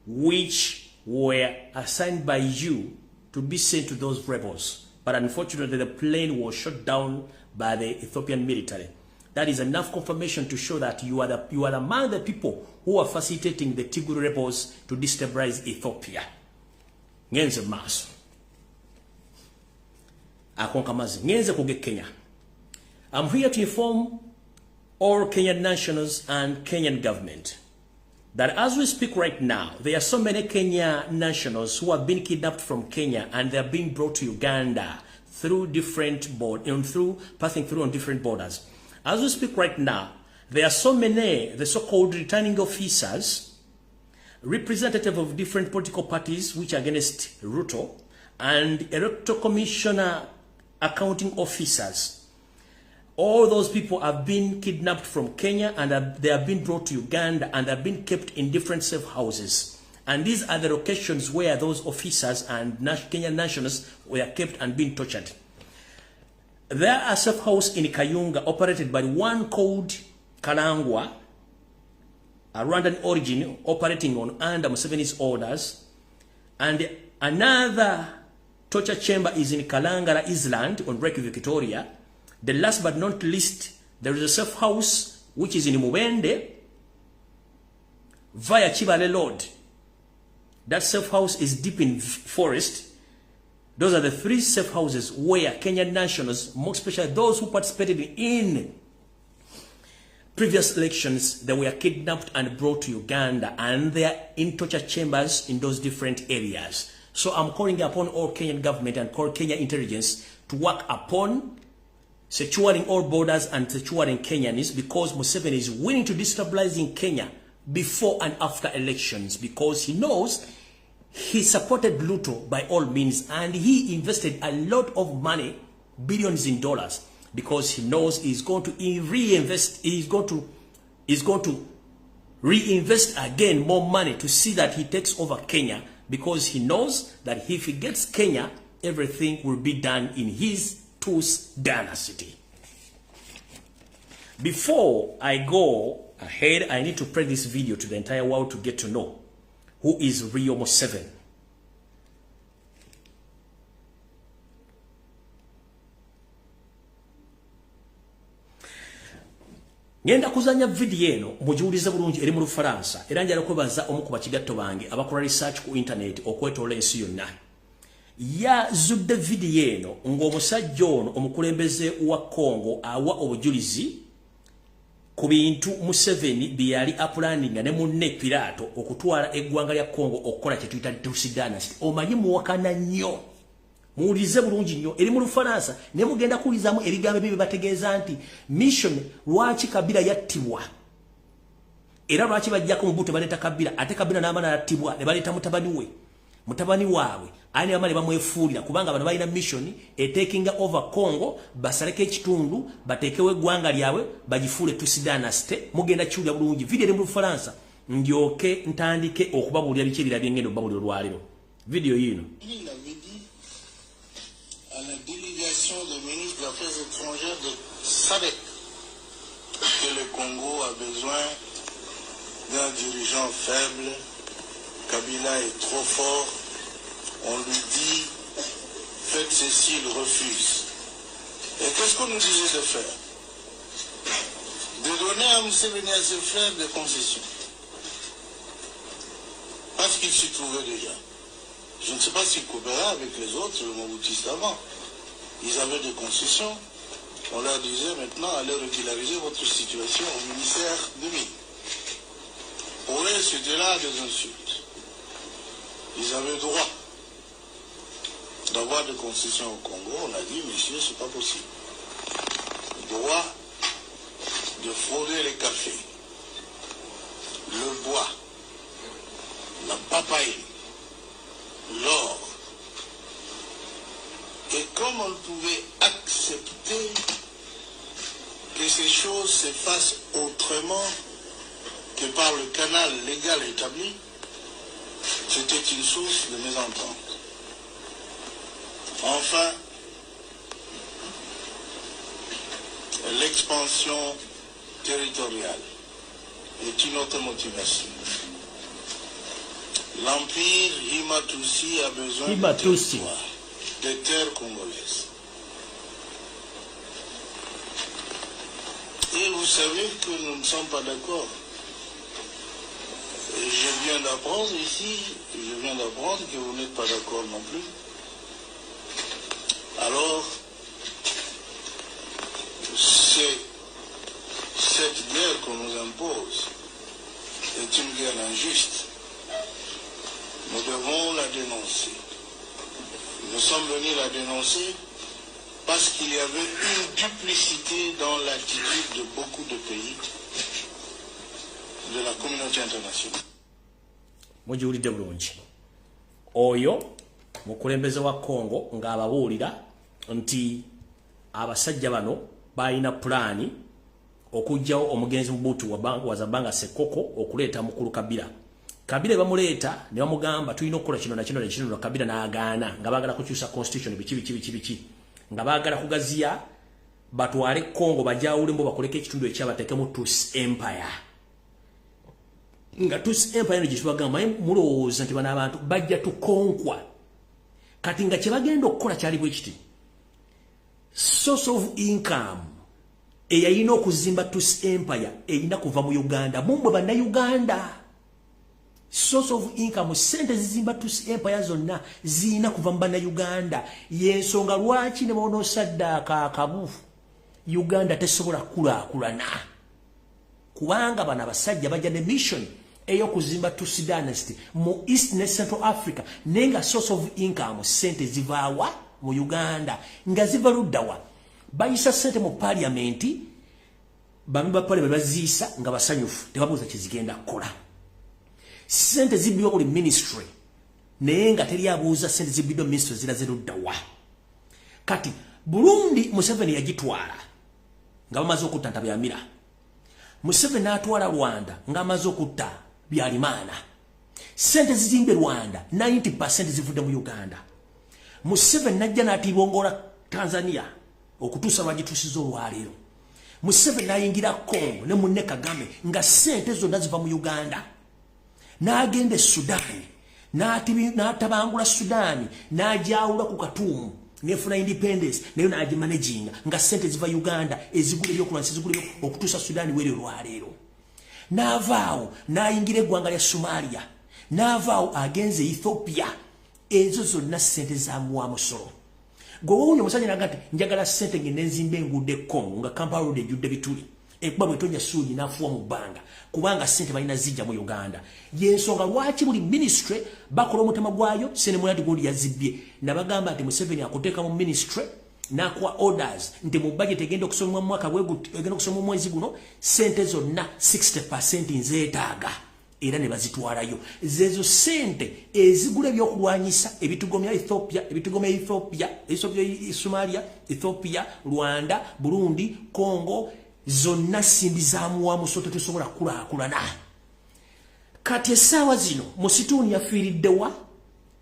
which were assigned by you to be sent to those rebels. But unfortunately, the plane was shot down by the Ethiopian military. That is enough confirmation to show that you are among the people who are facilitating the Tigray rebels to destabilize Ethiopia. Ngenze maaso. Akonka mazi. Ngenze kuge Kenya. I'm here to inform all Kenyan nationals and Kenyan government that as we speak right now, there are so many Kenya nationals who have been kidnapped from Kenya and they are being brought to Uganda through different board and through passing through on different borders. As we speak right now, there are so many the so-called returning officers Representative of different political parties which are against Ruto, and electoral commissioner accounting officers. All those people have been kidnapped from Kenya and they have been brought to Uganda and have been kept in different safe houses. And these are the locations where those officers and Kenyan nationals were kept and being tortured. There are safe house in Kayunga operated by one called Kalangwa, a Rwandan origin, operating on under Museveni's orders. And another torture chamber is in Kalangala Island on Lake Victoria. The last but not least, there is a safe house which is in Mubende via Chibale Road. That safe house is deep in forest. Those are the three safe houses where Kenyan nationals, more especially those who participated in previous elections, they were kidnapped and brought to Uganda, and they are in torture chambers in those different areas. So I'm calling upon all Kenyan government and call Kenya intelligence to work upon securing all borders and securing Kenyans, because Museveni is willing to destabilizing Kenya before and after elections, because he knows he supported Ruto by all means, and he invested a lot of money, billions in dollars, because he knows he's going to reinvest, he's going to reinvest again more money to see that he takes over Kenya, because he knows that if he gets Kenya, everything will be done in his Tutsi dynasty. Before I go ahead, I need to play this video to the entire world to get to know who is Rio Museveni. Ngenda kuzanya video eno mujiwulize bulungi eri mu Lufaransa, era njala kwebaza omu ku bakigatto bange abakola research ku internet okwetoola ensi yonna. Yazudde video eno ng'omusajja ono omukulembeze wa Congo awa obujulizi ku bintu Museveni bye yali apulaninga ne munne Pilato okutwala eggwanga lya Congo okukola kye tuyita Tutsi dynasty. Omanyi muwakana nnyo, muwulize bulungi nnyo eri mu Lufaransa, ne mugenda kuwulizaamu ebigambo ebyo bategeeza nti mission lwaki Kabila yattibwa, era lwaki bajjako Mobutu baleeta Kabila, ate Kabila n'amala yattibwa ne baleeta mutabani we, mutabani waabwe ani amale bamwefuulira, kubanga bano balina mission etakinga over Congo, basaleko ekitundu bateekewo eggwanga lyabwe bagifuule Tutsi dynasty. Mugenda kiwulira bulungi video eri mu Lufaransa, ndyoke ntandike okubabuulira biki ebirala byengenda okubabuulira olwaleero. Video yiino. À la délégation des ministres des Affaires étrangères de SADC que le Congo a besoin d'un dirigeant faible. Kabila est trop fort. On lui dit, faites ceci, il refuse. Et qu'est-ce qu'on nous disait de faire? De donner à Museveni et à ses frères des concessions. Parce qu'il s'y trouvait déjà. Je ne sais pas s'il coopérait avec les autres, le Mobutistes avant. Ils avaient des concessions. On leur disait maintenant, allez régulariser votre situation au ministère de Mines. Pour eux, c'était là des insultes. Ils avaient droit d'avoir des concessions au Congo. On a dit, monsieur, c'est pas possible. Droit de frauder les cafés, le bois, la papaye, l'or. Et comme on pouvait accepter que ces choses se fassent autrement que par le canal légal établi, c'était une source de mésentente. Enfin, l'expansion territoriale est une autre motivation. L'empire Hima-Tutsi a besoin de terres congolaises. Et vous savez que nous ne sommes pas d'accord. Je viens d'apprendre ici, je viens d'apprendre que vous n'êtes pas d'accord non plus. Alors, c'est cette guerre qu'on nous impose est une guerre injuste. Nous devons la dénoncer. Nous sommes venus la dénoncer parce qu'il y avait une duplicité dans l'attitude de beaucoup de pays de la communauté internationale. Mugiwulidde bulungi. Oyo mukulembeze wa Congo ng'ababuulira nti abasajja bano balina pulaani okuggyawo omugenzi Mobutu wa Zabanga Sekoko, okuleeta mukulu Kabila. Kabila bamuleeta ne bamugamba, "Tulina okukola kino na kino na kino." Kabila n'agaana, nga baagala kukyusa constitution, biki biki biki biki, nga baagala kugaziya, batwale Congo bajawulemu, bakoleko ekitundu ekyabateekemu Tutsi Empire. Nga Tutsi Empire eno gyetubagamba, mulowooza nti bano abantu bajja tukonkwa? Kati nga kyebagenda okukola kyali bwe kiti: source of income eyalina okuzimba Tutsi Empire erina kuva mu Uganda. Mummwe Bannayuganda, source of income, sente zizimba Tutsi Empire zonna ziyina kuva mu Bannayuganda. Yensonga lwaki ne bonoosaddaaka akabu, Uganda tesobola kukulaakulana, kubanga bano abasajja bajja ne mission ey'okuzimba Tutsi dynasty mu East ne Central Africa, naye nga source of income, sente zivaawa? Mu Uganda. Nga ziva luddawa? Bayisa sente mu parliament, bami ba parliament baziisa nga basanyufu, tebabuuza kyezigenda kukola. Sente zibbibwa buli ministry, naye nga teri abuuza sente zibbiddwa ministry ziraze luddawa. Kati Burundi Museveni yagitwala nga bamaze okutta Ntabyamira. Museveni n'atwala Rwanda ng'amaze okutta Habyarimana. Sente zizimbe Rwanda 90% zivudde mu Uganda. Museveni najja n'atibongola Tanzania okutuusa lwagituusiza olwaleero. Museveni n'ayingira Congo ne munne Kagame nga sente zonna ziva mu Uganda. N'agenda e Sudaani, n'atabangula Sudaani, n'ajawula ku Katuumu, nefuna independence, nayo n'agimanaginga nga sente ziva Uganda, ezigula ebyokulwanyisa, ezigula, okutuusa Sudaani weri olwaleero. N'avaawo n'ayingira eggwanga lya Somalia, n'avaawo agenze Ethiopia. Ezo zonna sente zamuwa musolo. Gwe wowunya omusajja naga nti, "Njagala sente ngende nzimba enguudo e Congo," nga Kampala Road ejjudde bituli, ekuba bwetonya suugi n'afuwa mu bbanga, kubanga sente balina zijja mu Uganda. Yensonga lwaki buli ministry bakola omutima gwayo. Sente gundi yazibbye. Nabagamba nti Museveni akuteeka mu ministry n'akuwa orders nti mu budget egenda okusomwa mu mwaka, egenda okusomwa mwezi guno, sente zonna 60% nzeetaaga, era ne bazitwalayo. Zezo sente ezigula ebyokulwanyisa ebitugomya Ethiopia, ebitugomya Ethiopia, Ethiopia, Somalia, Ethiopia, Rwanda, Burundi, Congo, zonna simbi zamuwa musoto. Tesobola kukulaakulana. Kati essaawa zino Musituuni yafiiriddewa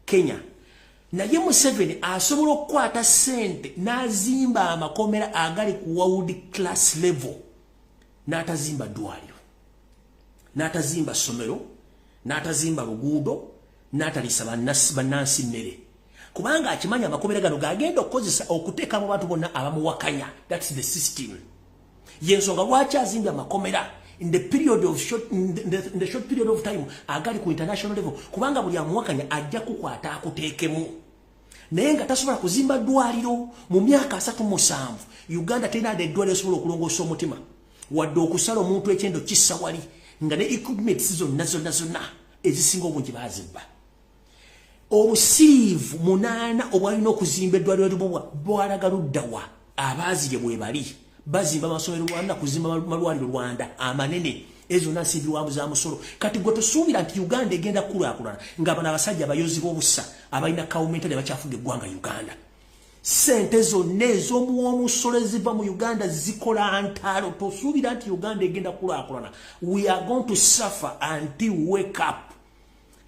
Kenya, naye Museveni asobola okukwata sente n'azimba amakomera agali ku world class level, n'atazimba ddwaliro, n'atazimba ssomero, n'atazimba luguudo, n'atalisa bannansi mmere, kubanga akimanya amakomera gano gagenda okukozesa okuteeka mu bantu bonna abamuwakanya. That's the system. Yensonga lwaki azimbye amakomera in the short period of time agali ku international level, kubanga buli amuwakanya ajja kukwata akuteekemu. Naye nga tasobola kuzimba ddwaliro. Mu myaka 37 Uganda terina adde eddwaliro esobola okulongoosa omutima, wadde okusala omuntu ekyendo kissa wali, nga ne equipments zonna zonna zonna ezisinga obungi bazibba. Obusiivu munaana obwalina okuzimba eddwaliro libubwa bwalaga luddawa? Abaazirye bwe bali bazimba amasomero Rwanda, kuzimba malwaliro Rwanda amanene, ezo zonna nsimbi za musolo. Kati gwe tosuubira nti Uganda egenda kukulaakulana nga bano abasajja abayozi b'obusa abalina kawumentale bakyafuga eggwanga Uganda. Sente zonna ez'omuwomusolo eziva mu Uganda zikola ntalo. Tosuubira nti Uganda egenda kukulaakulana. We are going to suffer until we wake up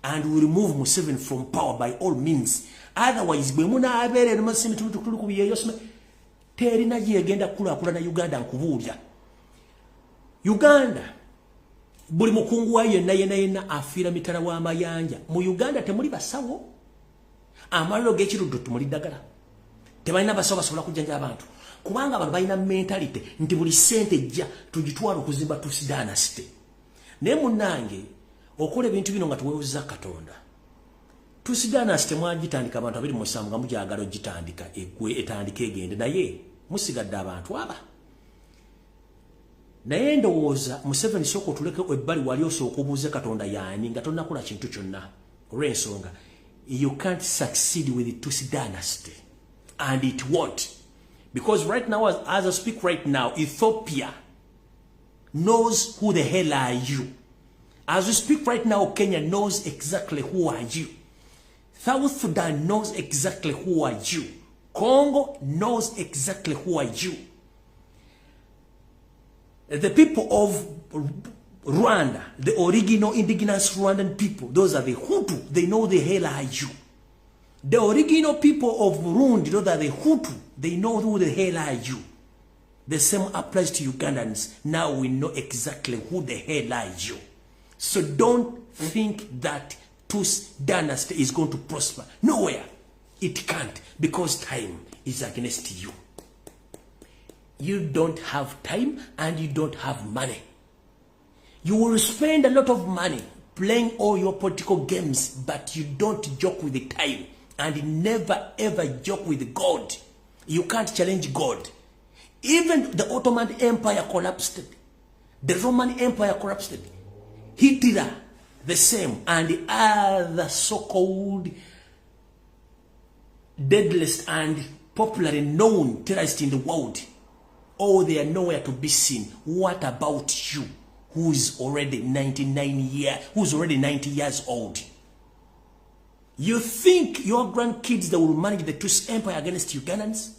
and we remove Museveni from power by all means. Otherwise, bwe munaabeera tuli ku byeyo, terina gyegenda kukulaakulana Uganda. Nkubuulya, Uganda buli mukungu wayo yenna yenna yenna afiira mitala w'amayanja. Mu Uganda temuli basawo. Amaliro g'ekiruddu tumuli ddagala, tebalina basawo basobola kujjanja abantu, kubanga abantu balina mentality nti buli sente ejja tugitwala okuzimba Tutsi dynasty. Naye munnange, okola ebintu bino nga tuweewuza Katonda. Tutsi dynasty mwagitandika abantu 27 nga mugyagala ogitandika egwe, etandike egende, naye musigadde abantu aba. Naye ndowooza Museveni, sooka otuleke ebbali wali, osooka obuuze Katonda yaani nga tonnakola kintu kyonna, olw'ensonga you can't succeed with the Tutsi dynasty, and it won't, because right now, as I speak right now, Ethiopia knows who the hell are you. As we speak right now, Kenya knows exactly who are you. South Sudan knows exactly who are you. Congo knows exactly who are you. The people of Rwanda, the original indigenous Rwandan people, those are the Hutu, they know the hell are you. The original people of Burundi, those are the Hutu, they know who the hell are you. The same applies to Ugandans. Now we know exactly who the hell are you. So don't think that Tutsi dynasty is going to prosper. Nowhere. It can't, because time is against you. You don't have time and you don't have money. You will spend a lot of money playing all your political games, but you don't joke with the time and never ever joke with God. You can't challenge God. Even the Ottoman Empire collapsed. The Roman Empire collapsed. Hitler, the same, and the other so-called deadliest and popularly known terrorists in the world. Oh, they are nowhere to be seen. What about you, who is already 99 year, who's already 90 years old? You think your grandkids that will manage the Tutsi Empire against Ugandans?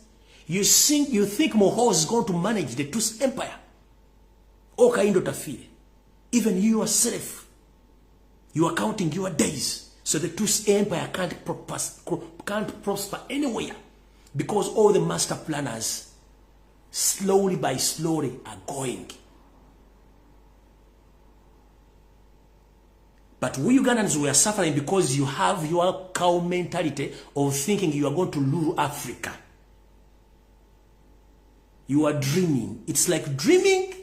You think Muhoozi is going to manage the Tutsi Empire? Oh, Kahinda Otafiire. Even you yourself, you are counting your days. So the Tutsi Empire can't prosper anywhere, because all the master planners, slowly by slowly, are going. But we Ugandans, we are suffering because you have your cow mentality of thinking you are going to rule Africa. You are dreaming. It's like dreaming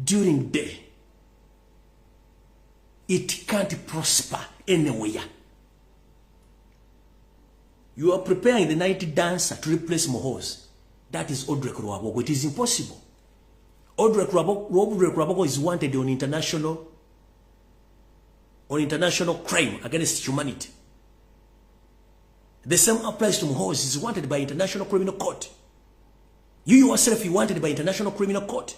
during day. It can't prosper anywhere. You are preparing the night dancer to replace Muhoozi. That is Odrek Rwabwogo. It is impossible. Odrek Rwabwogo is wanted on international crime against humanity. The same applies to Muhoozi. Is wanted by International Criminal Court. You yourself, you wanted by International Criminal Court.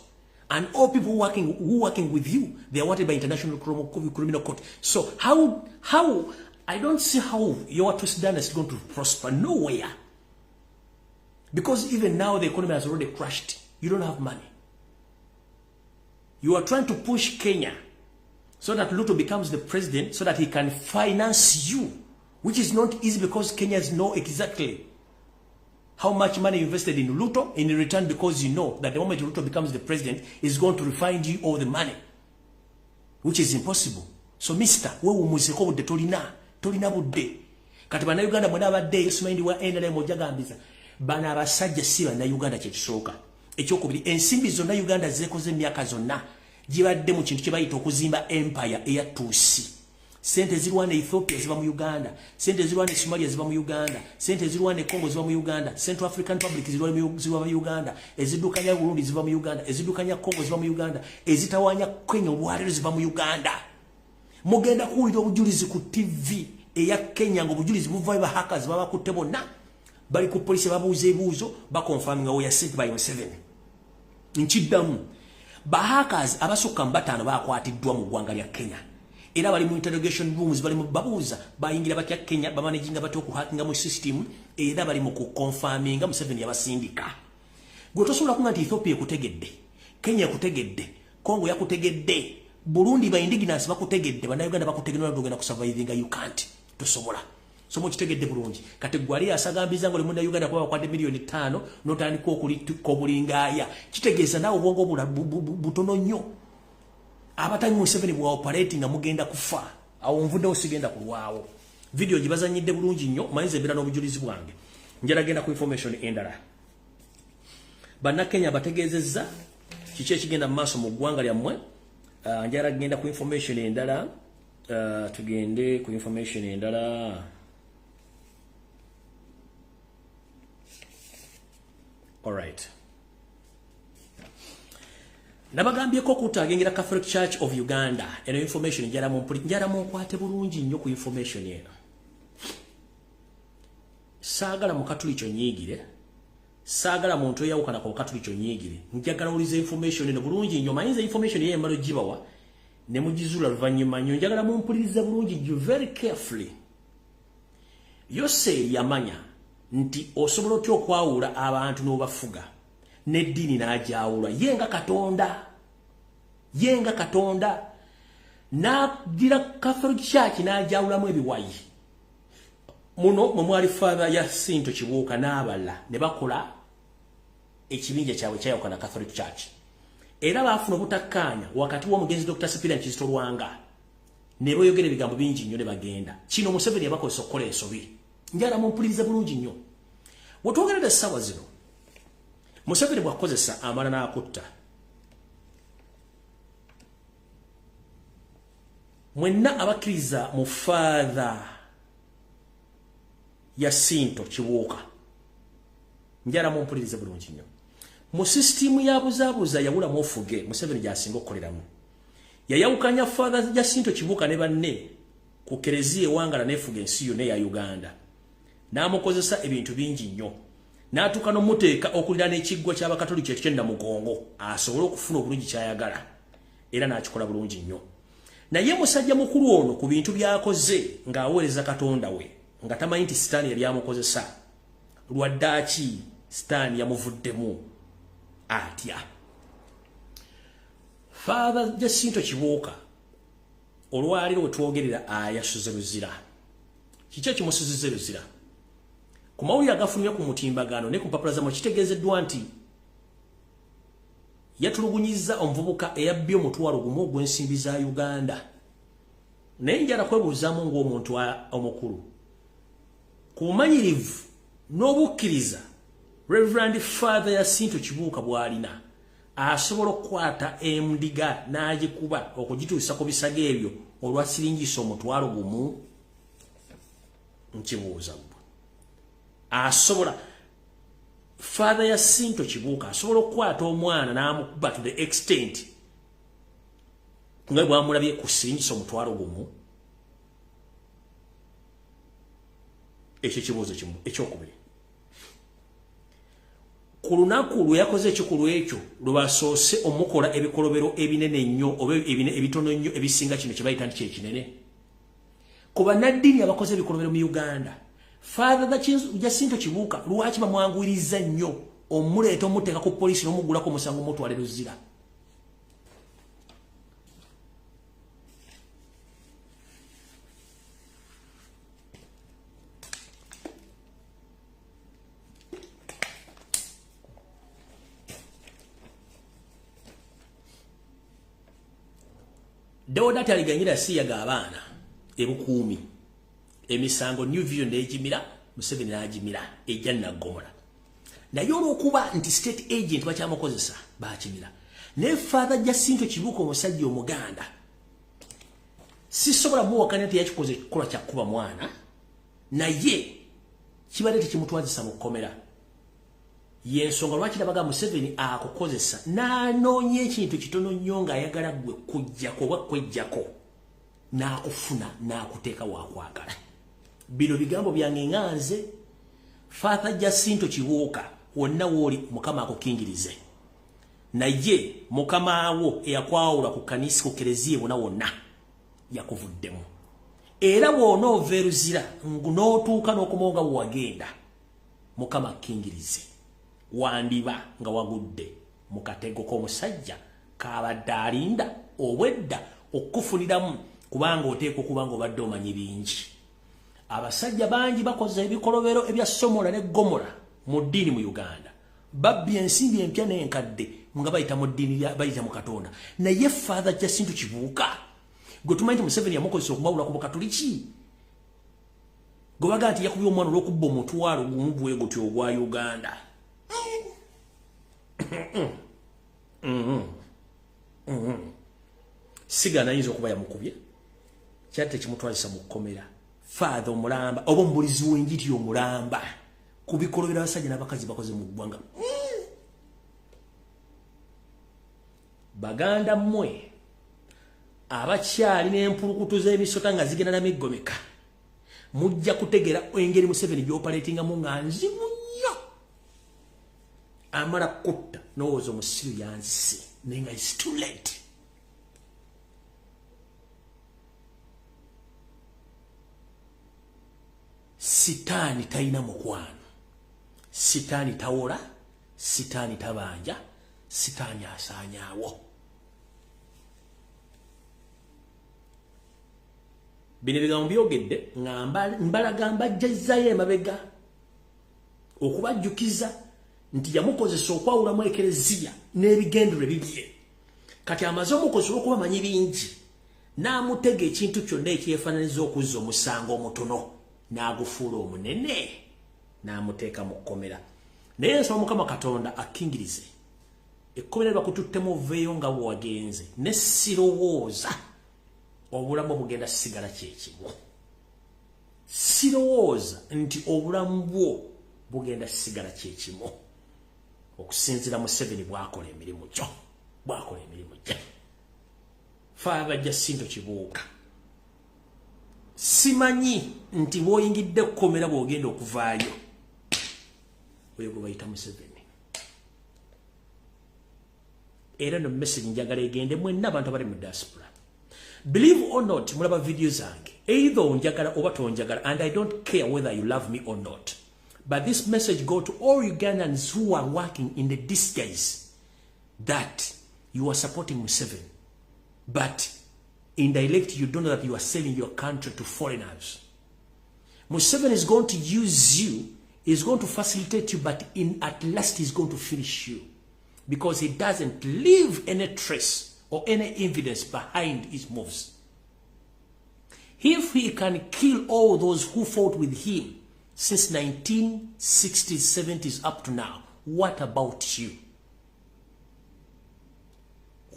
And all people who working with you, they are wanted by International Criminal Court. So how I don't see how your Tutsi dynasty is going to prosper. Nowhere. Because even now the economy has already crashed. You don't have money. You are trying to push Kenya so that Ruto becomes the president so that he can finance you, which is not easy because Kenyans know exactly how much money you invested in Ruto in return, because you know that the moment Ruto becomes the president, he's going to refund you all the money, which is impossible. So, mister, wewe umuzeko budde tolina budde. Kati bana Uganda mwena abadde simanyi wa NRM ojagambiza. Bana abasajja si bana Uganda kye kisooka. Ekyokubiri, ensimbi zonna Uganda zeekoze emyaka zonna gibadde mu kintu kye bayita okuzimba empire eya Tutsi. Sente zirwana Ethiopia ziva mu Uganda, sente zirwana Somalia ziva mu Uganda, sente zirwana Congo ziva mu Uganda, Central African Republic ziva mu Uganda, eziddukanya Burundi ziva mu Uganda, eziddukanya Congo ziva mu Uganda, ezitawanya Kenya olwaleero ziva mu Uganda. Mugenda kuwulira obujulizi ku TV eya Kenya ng'obujulizi buvayo ba hackers babakutte bonna bali ku poliisi babuuza ebibuuzo bakonfaminga we sent by Museveni. Nkiddamu, ba hackers abasukka mu 5 bakwatiddwa mu ggwanga lya Kenya. Era bali mu interrogation rooms, bali mu babuuza bayingira batya Kenya, bamanaginga batya okuhackinga mu system, era bali mu kuconfirminga Museveni yabasindika. Gwe tosobola kunga nti Ethiopia ekutegedde, Kenya ekutegedde, Congo yakutegedde, Burundi ba indigenous bakutegedde, bannayuganda bakutegedde, n'ogenda kusurvivinga, you can't. Tosobola. So mukitegedde bulungi. Kati gwali asagambiza ng'oli munnayuganda kuba bakwate 5 million n'otandika okulitikka obulingaaya. Kitegeeza naawe obwongo butono nnyo. Abatanyi Museveni bwa operating nga mugenda kufa. Awo nvuddewo sigenda kulwawo. Video gibazannyidde bulungi nnyo, mayinza embeera n'obujulizi bwange. Njala genda ku information endala. Bannakenya bategeezezza kiki ekigenda mu maaso mu ggwanga lyammwe. Njala genda ku information endala. Tugende ku information endala. All right. Nabagambyeko okutagengera Catholic Church of Uganda. Eno information njala munkwate bulungi nnyo ku information eno. Saagala mukatulikyo nyiigire, Saagala muntu eyawukana ku Bukatuliki onyiigire. Njagala owulize information eno bulungi nnyo. Mayinza information ye emmala ogibawa ne mugizuula luvannyuma nnyo. Njagala mumpulirize bulungi nnyo, very carefully. Yoseeri yamanya nti osobola otya okwawula abantu n'obafuga n'eddiini n'agyawula. Ye nga Katonda, ye nga Katonda n'agira Catholic Church n'agyawulamu ebiwayi. Muno mwe mwali Father Jacinto Kibuuka n'abalala ne bakola ekibinja kyabwe kyayawukana Catholic Church. Era baafuna obutakkaanya wakati w'omugenzi Dr. Cyprian Kizito Lwanga ne boyogera ebigambo bingi nnyo ne bagenda. Kino Museveni yabakozesa okukola ensobi. Njagala mumpulirize bulungi nnyo. Wetwogerera essaawa zino, Museveni bw'akozesa amala n'akutta. Mwenna abakkiriza mu Father Jacinto Kibuuka, njagala mumpulirize bulungi nnyo. Mu sisitimu ya buzaabuza yawulamu ofuge Museveni gy'asinga okukoleramu. Yayawukanya Father Jacinto Kibuuka ne banne ku kereziya ewangala n'efuga ensi yonna eya Uganda. N'amukozesa ebintu bingi nnyo. N'atuuka n'omuteeka okuliraana ekiggwa ky'Abakatoliki eky'e Namugongo asobole okufuna obulungi ky'ayagala. Era n'akikola bulungi nnyo. Naye musajja mukulu ono ku bintu by'akoze ng'aweereza Katonda we nga tamanyi nti Sitaani yali amukozesa. Lwaddaaki Sitaani yamuvuddemu atya? Father Jacinto Kibuuka olwaliro we twogerera ayasuze Luzira. Kiki ekimusuziza Luzira? Ku mawulire agafulumye ku mutimbagano ne ku mpapula zammwe kitegeezeddwa nti yatulugunyizza omuvubuka eyabbye 10,000 ogw'ensimbi za Uganda. Naye njala kwebuuzaamu ng'omuntu omukulu ku bumanyirivu n'obukkiriza Reverend Father Jacinto Kibuuka bw'alina, asobola okukwata endiga n'agikuba okugituusa ku bisago ebyo olwa siringisa 10,000? Nkibuuza ggwe. Asobola Father Jacinto Kibuuka asobola okukwata omwana n'amukuba to the extent nga bwamulabye ku siringisa 10,000? Ekyo ekibuuzo kimu. Ekyokubiri, ku lunaku lwe yakoze ekikolwa ekyo lwe basoose omukola ebikolobero ebinene ennyo oba ebitono ennyo ebisinga kino kye bayita nti kyekinene ku bannaddiini abakoze ebikolobero mu Uganda, Father Jacinto Kibuuka lwaki bamwanguyiriza nnyo omuleeta omuteeka ku poliisi n'omuggulako omusango omutwala e Luzira? Deodati aliganyira siyaga abaana ebukuumi emisango New Vision n'egimira, Museveni n'agimira ejja naggomola. Naye olw'okuba nti state agent bakyamukozesa bakimira. Naye Father Jacinto Kibuuka omusajja Omuganda sisobola muwakanya nti yakikoze ekikolwa kya kukuba mwana, naye kibadde tekimutwazisa mu kkomera. Yensonga lwaki nabaga Museveni akukozesa n'anoonya ekintu kitono nnyo ng'ayagala ggwe kujjako oba kwejjako n'akufuna n'akuteeka wakwagala. Bino bigambo byange nga nze Father Jacinto Kibuuka, wonna wooli Mukama akukingirize. Naye Mukama wo eyakwawula ku kanisa ku kereziya wonna wonna yakuvuddemu. Era bw'onoova e Luzira n'otuuka n'okomawo nga bwe wagenda, Mukama akkingirize. Wandiba nga wagudde mu katego k'omusajja k'abadde alinda obwedda okukufuniramu, kubanga oteekwa okuba ng'obadde omanyi bingi. Abasajja bangi bakoze ebikolobero ebya Somola ne Gomora mu ddiini mu Uganda. Babbye ensimbi empya n'enkadde nga bayita mu ddiini, bayita mu Katonda. Naye Father Jacinto Kibuuka gwe tumanyi nti Museveni yamukozesa okumawula ku Bukatuliki, gwe bagaa nti yakubye omwana olw'okubba 10,000 bwe gutyo ogwa Uganda. Sigana ayinza okuba yamukubye, kyali tekimutwazisa mu kkomera. Father omulamba oba omubulizi w'enjiri omulamba ku bikolobero abasajja n'abakazi bakoze mu ggwanga. Baganda mmwe abakyali n'empulukutu z'emisota nga zigenda na miggomeka, mujja kutegera engeri Museveni gy'opaleetingamu nga nzibu nnyo. Amala kutta n'owooza omusiru yanzise, naye nga it's too late. Sitaani talina mukwano, sitaani tawola, sitaani tabanja, sitaani asaanyaawo. Bino ebigambo byogedde nga mbalaga mbajjazzayo emabega okubajjukiza nti yamukozesa okwawulamu ekereziya n'ebigendero bibye. Kati amaze omukozesa olw'okuba amanyi bingi, n'amutega ekintu kyonna ekyefaananiza okuzza omusango omutono n'agufuula omunene n'amuteeka mu kkomera. Naye nsaba Mukama Katonda akkingirize ekkomera lye bakututtemu oveeyo nga bwe wagenze, ne sirowooza obulamu bugenda sigala kyekimu. Sirowooza nti obulamu bwo bugenda sigala kyekimu okusinziira Museveni bwakola emirimu gyo, bwakola emirimu gye. Father Jacinto Kibuuka, simanyi nti bw'oyingidde ekkomera bw'ogenda okuvaayo, oyo gwe bayita Museveni. Era no message njagala egende mwenna abantu abali mu diaspora. Believe or not, mulaba video zange, either onjagala oba tonjagala, and I don't care whether you love me or not, but this message go to all Ugandans who are working in the disguise that you are supporting Museveni, but indirect you don't know that you are selling your country to foreigners. Museveni is going to use you, is going to facilitate you, but in at last he's going to finish you, because he doesn't leave any trace or any evidence behind his moves. If he can kill all those who fought with him since 1960s, 70s up to now, what about you,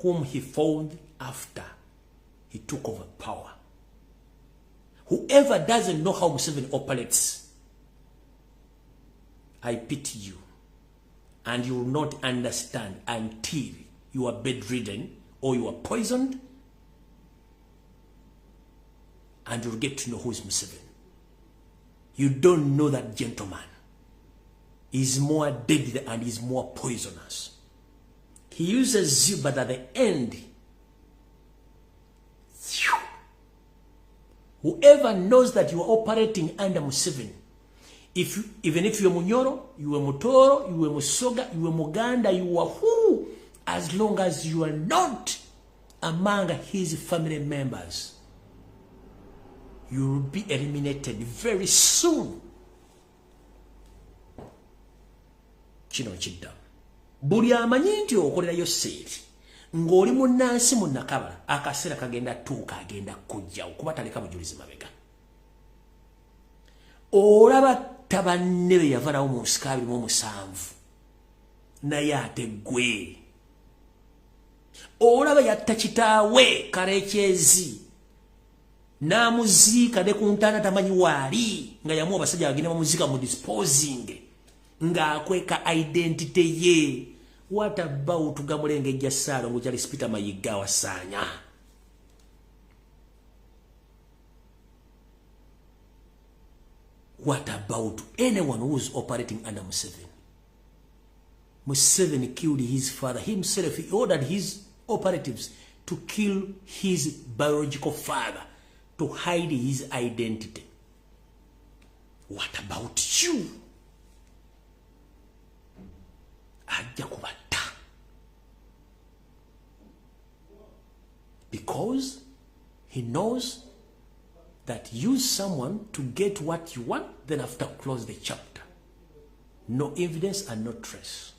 whom he found after he took over power? Whoever doesn't know how Museveni operates, I pity you. And you will not understand until you are bedridden or you are poisoned, and you'll get to know who is Museveni. You don't know that gentleman is more deadly and is more poisonous. He uses you, but at the end, phew, whoever knows that you are operating under Museveni, if you, even if you're Munyoro, you are Mutoro, you are Musoga, you are Muganda, you are who, as long as you are not among his family members, you will be eliminated very soon. Kino kiddamu. Buli amanyi nti okolerayo seeri ng'oli munnansi munnakabala, akaseera kagenda tuuka agenda kujjawo kuba taleka bujulizi mabega. Olaba tabanne be yava nawo mu nsiko 27, naye ate ggwe olaba yatta kitaawe Karekyezi n'amuziika ne ku ntaana tamanyi waali, nga yamuwa abasajja bagenda bamuziika mu disposing, ng'akweka identity ye. What about Gamulengejja Ssaalongo Charles Peter Mayiga wasaanya? What about anyone who is operating under Museveni? Museveni killed his father himself. He ordered his operatives to kill his biological father to hide his identity. What about you? Ajja kubatta because he knows that use someone to get what you want, then after close the chapter, no evidence and no trace.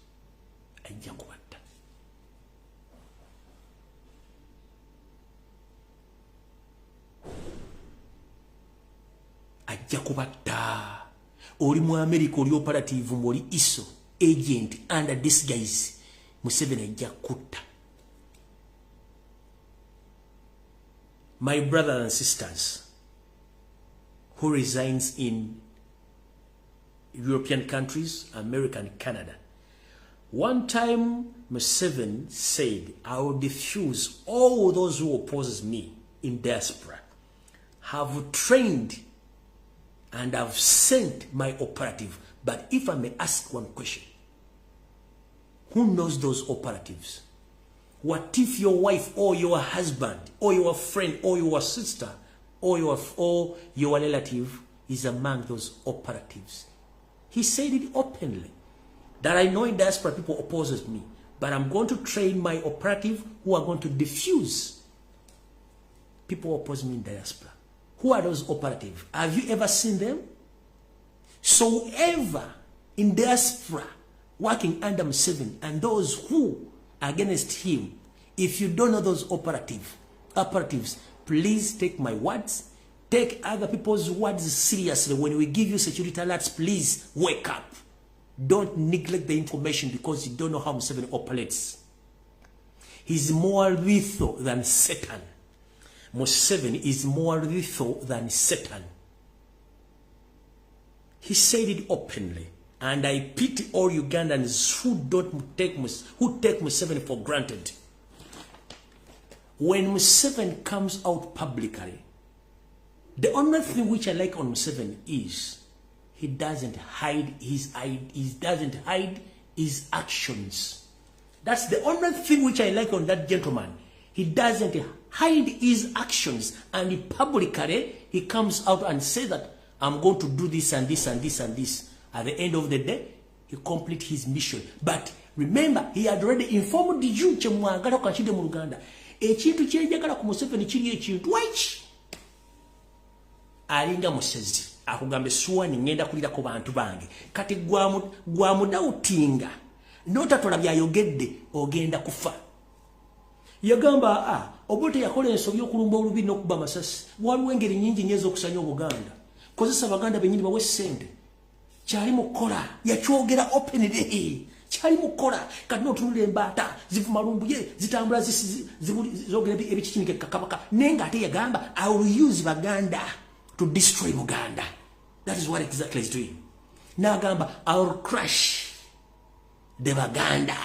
Ajja kubatta. Ajja kubatta. Oli mu America, oli operative, oli ISO agent under disguise, Museveni ajja kutta. My brothers and sisters who resigns in European countries, America and Canada. One time, Museveni said, "I will defuse all those who opposes me in diaspora. Have trained and have sent my operative." But if I may ask one question, Who knows those operatives? What if your wife or your husband or your friend or your sister or your relative is among those operatives? He said it openly that I know in diaspora people opposes me, but I'm going to train my operative who are going to diffuse people who oppose me in diaspora. Who are those operatives? Have you ever seen them? So whoever in diaspora working under Museveni and those who are against him, if you don't know those operatives, please take my words, take other people's words seriously. When we give you security alerts, please wake up. Don't neglect the information because you don't know how Museveni operates. He's more lethal than Satan. Museveni is more lethal than Satan. He said it openly. And I pity all Ugandans who don't take who take Museveni for granted. When Museveni comes out publicly, the only thing which I like on Museveni is he doesn't hide his actions. That's the only thing which I like on that gentleman. He doesn't hide his actions, and he publicly he comes out and says that I'm going to do this and this and this and this. At the end of the day, he complete his mission. But remember, he had already informed you. Kyemwagala kakide mu Luganda. Ekintu kyenjagala ku Museveni kiri ekintu eki alinga musezi akugamba essuwani ngenda kulirako bantu bange. Kati gwamudawutinga n'otatola byayogedde, ogenda kufa. Yagamba a oba teyakola ensobi okulumba olubiri n'okuba amasasi. Waliwo engeri nyingi nnyo ez'okusanya Obuganda. Kozesa Abaganda bennyini, bawe ssente. Kyali mukola, yakyogera openly, kyali mukola. Kati notunula embaata zivuma Lumbuye, zitambula zogera ebikikinike kakabaka, naye nga ate yagamba, "I will use Baganda to destroy Buganda." That is what exactly is doing. Nagamba, "I will crush the Baganda.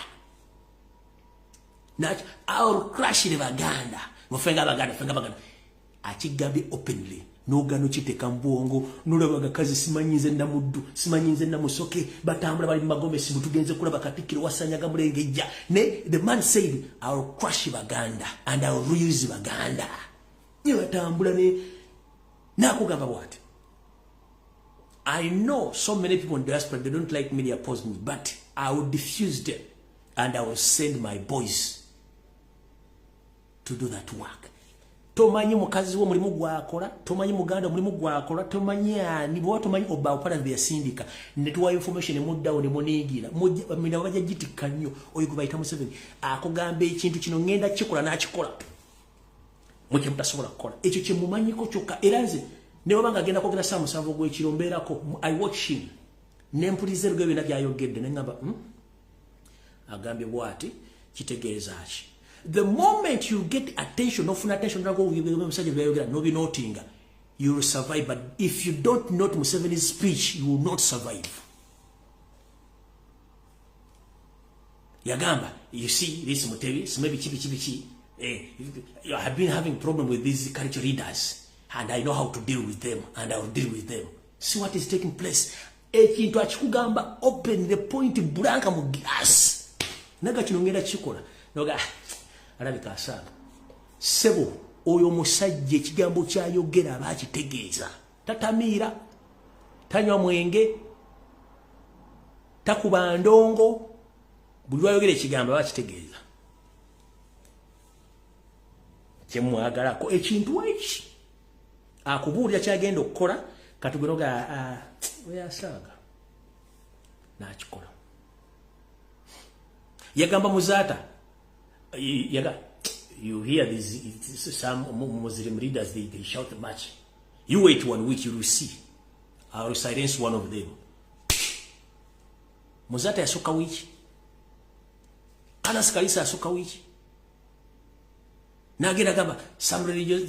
I will crush the Baganda." Mufenga Abaganda, fenga Abaganda, akigambye openly, nogano kiteeka mu bwongo. Nolaba gakazi simanyi nze namuddu, simanyi nze namusoke, batambula bali mumagomesi, tugenze kulaba Katikkiro wasanyaga mulengejja. Ne the man said, "I will crush Baganda and I will use Baganda." Nye batambula ne nakugamba bwati, "I know so many people in diaspora, they don't like me, they oppose me, but I will diffuse them and I will send my boys to do that work." Tomanyi mukazi wo mulimu gwakola, tomanyi muganda mulimu gwakola, tomanyi ani bwa, tomanyi oba opala byasindika netuwa information muddawo ne munigira mina bajja gitikka nnyo. Oyo gwe bayita Museveni akugamba ekintu kino ngenda kikola, n'akikola. Mwe mutasobola kukola ekyo kye mumanyiko kyokka. Era nze ne baba nga agenda kwogera saa 7 ogw'ekiro, mbeerako, I watch him, nempuliza ebigo byonna byayogedde, neŋŋamba, Agambye bwati, kitegeeza ki?" The moment you get attention, ofuna attention, musajja byayogera nobinotinga, you will survive. But if you don't note Museveni's speech, you will not survive. Yagamba, "You see this Mutebi, sime biki biki biki, I have been having problem with these culture leaders and I know how to deal with them and I will deal with them." See what is taking place. Ekintu akikugamba open, the point blank mu glass, naga kino ngenda kikola, noga alabika asaaga. Sebo, oyo omusajja ekigambo kyayogera aba akitegeeza. Tatamiira, tanywa mwenge, takuba ndongo. Buli lwayogera ekigambo aba akitegeeza. Kyemwagalako ekintu eki akubuulira kyagenda okukola, katugenoga oyasaaga nakikola. Yagamba Muzaata, yaga, you hear these some Muslim leaders, they shout much. You wait one week, you will see I will silence one of them. Muzaata yasooka wiiki, Anas Kalisa yasooka wiiki, nagenda gamba some religion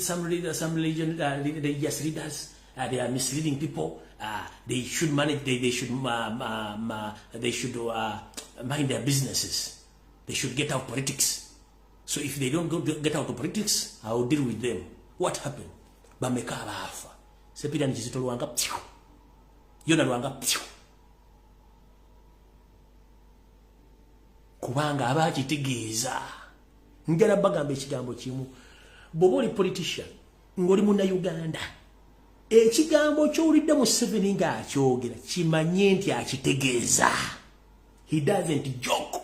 religious leaders, they are misleading people. They should manage they, they should they should mind their businesses. They should get out of politics. So if they don't get out of politics, I will deal with them. What happened? Bameka abaafa? Sepirani Kizito Lwanga, Yona Lwanga. Kubanga aba akitegeeza. Njala bagamba ekigambo kimu. Bw'oba oli politician, ng'oli munnayuganda, ekigambo ky'owulidde Museveni ng'akyogera kimanye nti akitegeeza. He doesn't joke.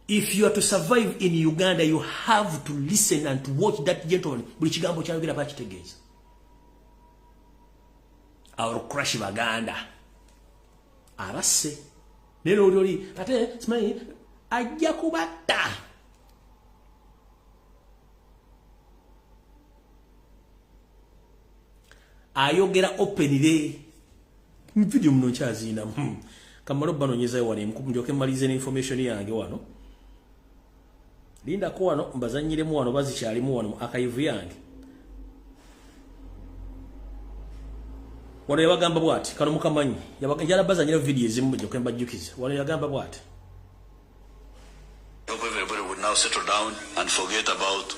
If you are to survive in Uganda, you have to listen and to watch that gentleman. Buli kigambo kyayogera bakitegeeza. Our crush Baganda. Abasse. Nero oli ate simanyi ajja kubatta. Ayogera openly. Video muno nkyazina. Kamalo banonyezayo wano ndyoke mmalize n'information yange wano. Lindako wano mbazannyiremu wano bazikyalimu wano mu archive yange. Wano yabagamba bw'ati, kano mukamanyi. Njala bazannyira video ezimu ndyoke mbajjukize. Wano yagamba bw'ati. I hope everybody would now settle down and forget about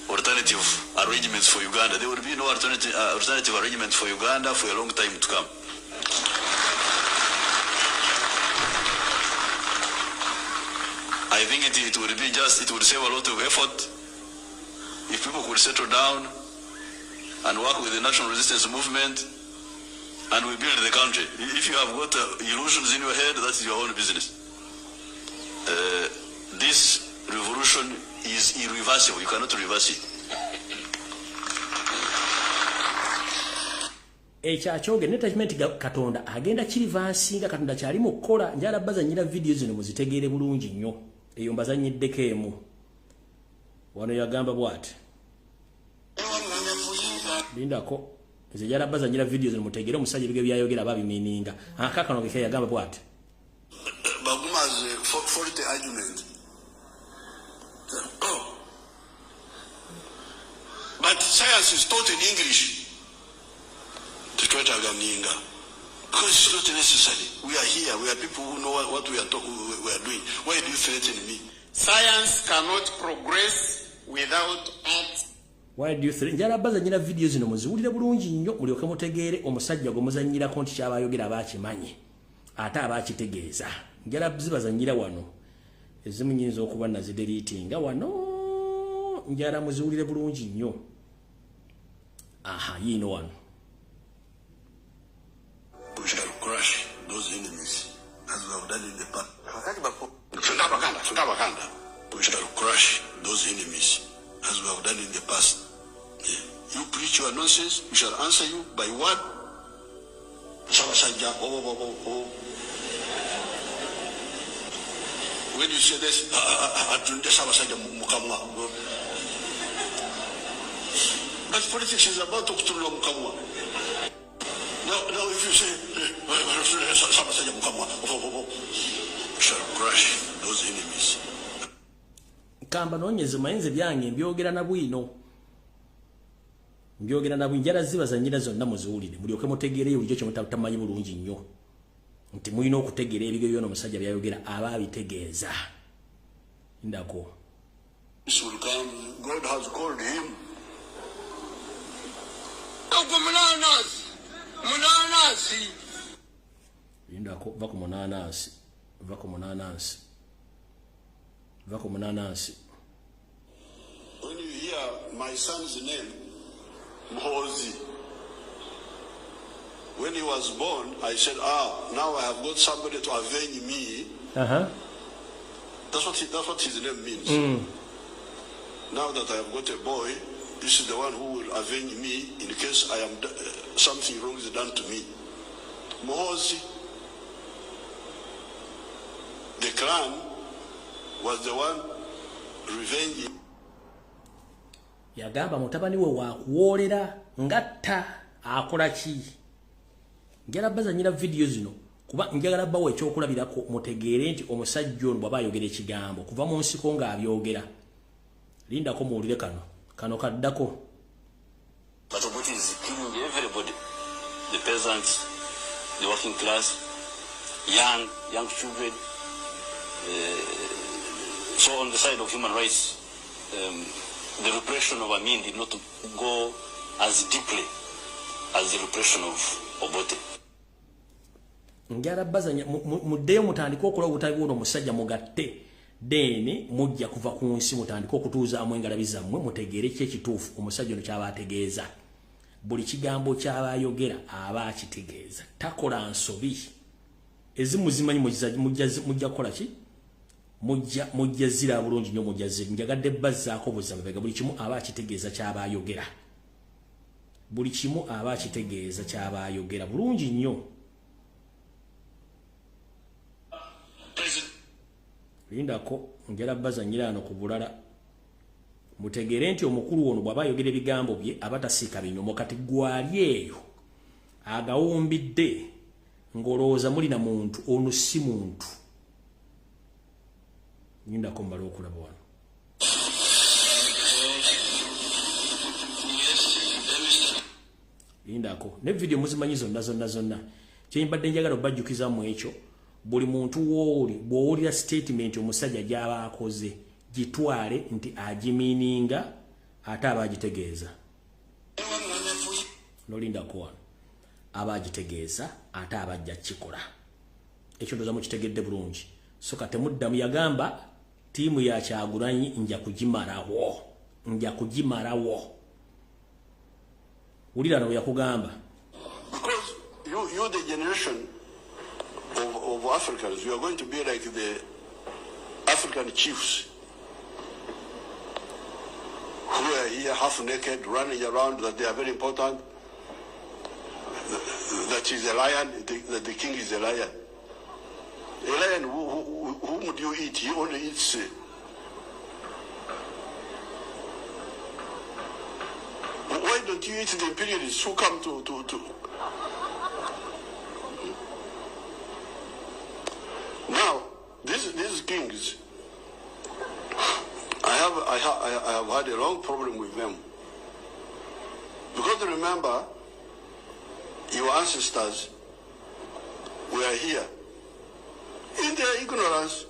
alternative arrangements for Uganda. There will be no alternative arrangement for Uganda for a long time to come. I think it would be just, it would save a lot of effort if people could settle down and work with the National Resistance Movement and we build the country. If you have got illusions in your head, that's your own business. This revolution is irreversible. You cannot reverse it. Ekyakyogera ne Katonda agenda kirivansinga Katonda kyali mu kukola. Njala bazannyira video zino muzitegeere bulungi nnyo. Eyo mbazanyiddeko emu. Wano yagamba bw'ati. Lindako. Nze njala bazannyira video zino mutegeere omusajja ebige byayogera babimininga. Akakano ke yagamba bw'ati. Baguma's faulty argument. Oh. But science is taught in English. Because it's not necessary. We are here. We are people who know what we are doing. Why do you threaten me? Science cannot progress without art. Why do you threaten? Njala bazannyira video zino muziwulire bulungi nnyo mulyoke mutegeere omusajja gwe muzannyirako nti kyabayogera abakimanyi ate abakitegeeza. Njala zibazannyira wano ezimu nnyinza okuba nazideletinga wano. Njala muziwulire bulungi nnyo. Aha, yiino wano. We shall crush those enemies as we have done in the past. We shall crush those enemies as we have done in the past. Yeah. You preach your nonsense, we shall answer you by word. When you say this, but politics is about to. Now if you say, shall crush those enemies. Kamba noonyeze mayenze byange mbyogera na bwino. Mbyogera na bwinjala zibazannyira zonna muziwulire. Mulyoke mutegeereyo bulijjo kye mutamanyi bulungi nnyo. Nti mulina okutegeera ebigyo byonna omusajja byayogera aba abitegeeza. Ndako. This will come. God has called him. Munanasi. Lindako va ku munanasi. Va ku munanasi. Va ku munanasi. When you hear my son's name, Muhoozi, when he was born, I said, now I have got somebody to avenge me. Uh-huh. That's what his name means. Mm. Now that I have got a boy, this is the one who will avenge me in case I am something wrong is done to me. Muhoozi, the clan was the one revenging. Yagamba mutabani we wakuwoolera ngatta akola ki. Njala bazannyira video zino kuba njagala bawa ekyokulabirako mutegeere nti omusajja ono bw'aba ayogera ekigambo kuva mu nsiko ng'abyogera. Lindako muwulire kano. Kano kaddako. But Obote is killing everybody. The peasants, the working class, young children. So on the side of human rights, the repression of Amin did not go as deeply as the repression of Obote. Njala bazanya muddeyo mutandike okola obutabi buno omusajja mugatte then mujja kuva ku nsi mutandike okutuuzaamu engalabi zammwe mutegeere ki ekituufu omusajja ono ky'aba ategeeza. Buli kigambo ky'aba ayogera aba akitegeeza, takola nsobi. Ezimu zimanyi mujja kukola ki? Mujja zira bulungi nnyo mujja zira. Njagadde bazzaako buzza mabega. Buli kimu aba akitegeeza ky'aba ayogera. Buli kimu aba akitegeeza ky'aba ayogera bulungi nnyo. Lindako njala bazanyira ano ku bulala. Mutegeere nti omukulu ono bw'aba ayogera ebigambo bye aba tasiika binyomo. Kati gwali eyo agawumbidde ng'olowooza mulina muntu, ono si muntu. Lindako mmale okulaba wano. Lindako ne video muzimanyi zonna zonna zonna. Kye mbadde njagala obajjukiza mu ekyo, buli muntu wooli bw'owulira statement omusajja gy'aba akoze gitwale nti agimininga ate aba agitegeeza. Nolindako wano aba agitegeeza ate aba ajja kukikola. Ekyo ndowooza mukitegedde bulungi. So kati muddamu yagamba ttiimu ya Kyagulanyi nja kugimalawo, nja kugimalawo. Wulira no yakugamba. Because you the generation of Africans, you are going to be like the African chiefs who are here half naked, running around, that they are very important, that is a lion, that the king is a lion. A lion, whom do you eat? He only eats. Why don't you eat the imperialists who come to? Now, these kings, I have had a long problem with them. Because remember, your ancestors were here. In their ignorance,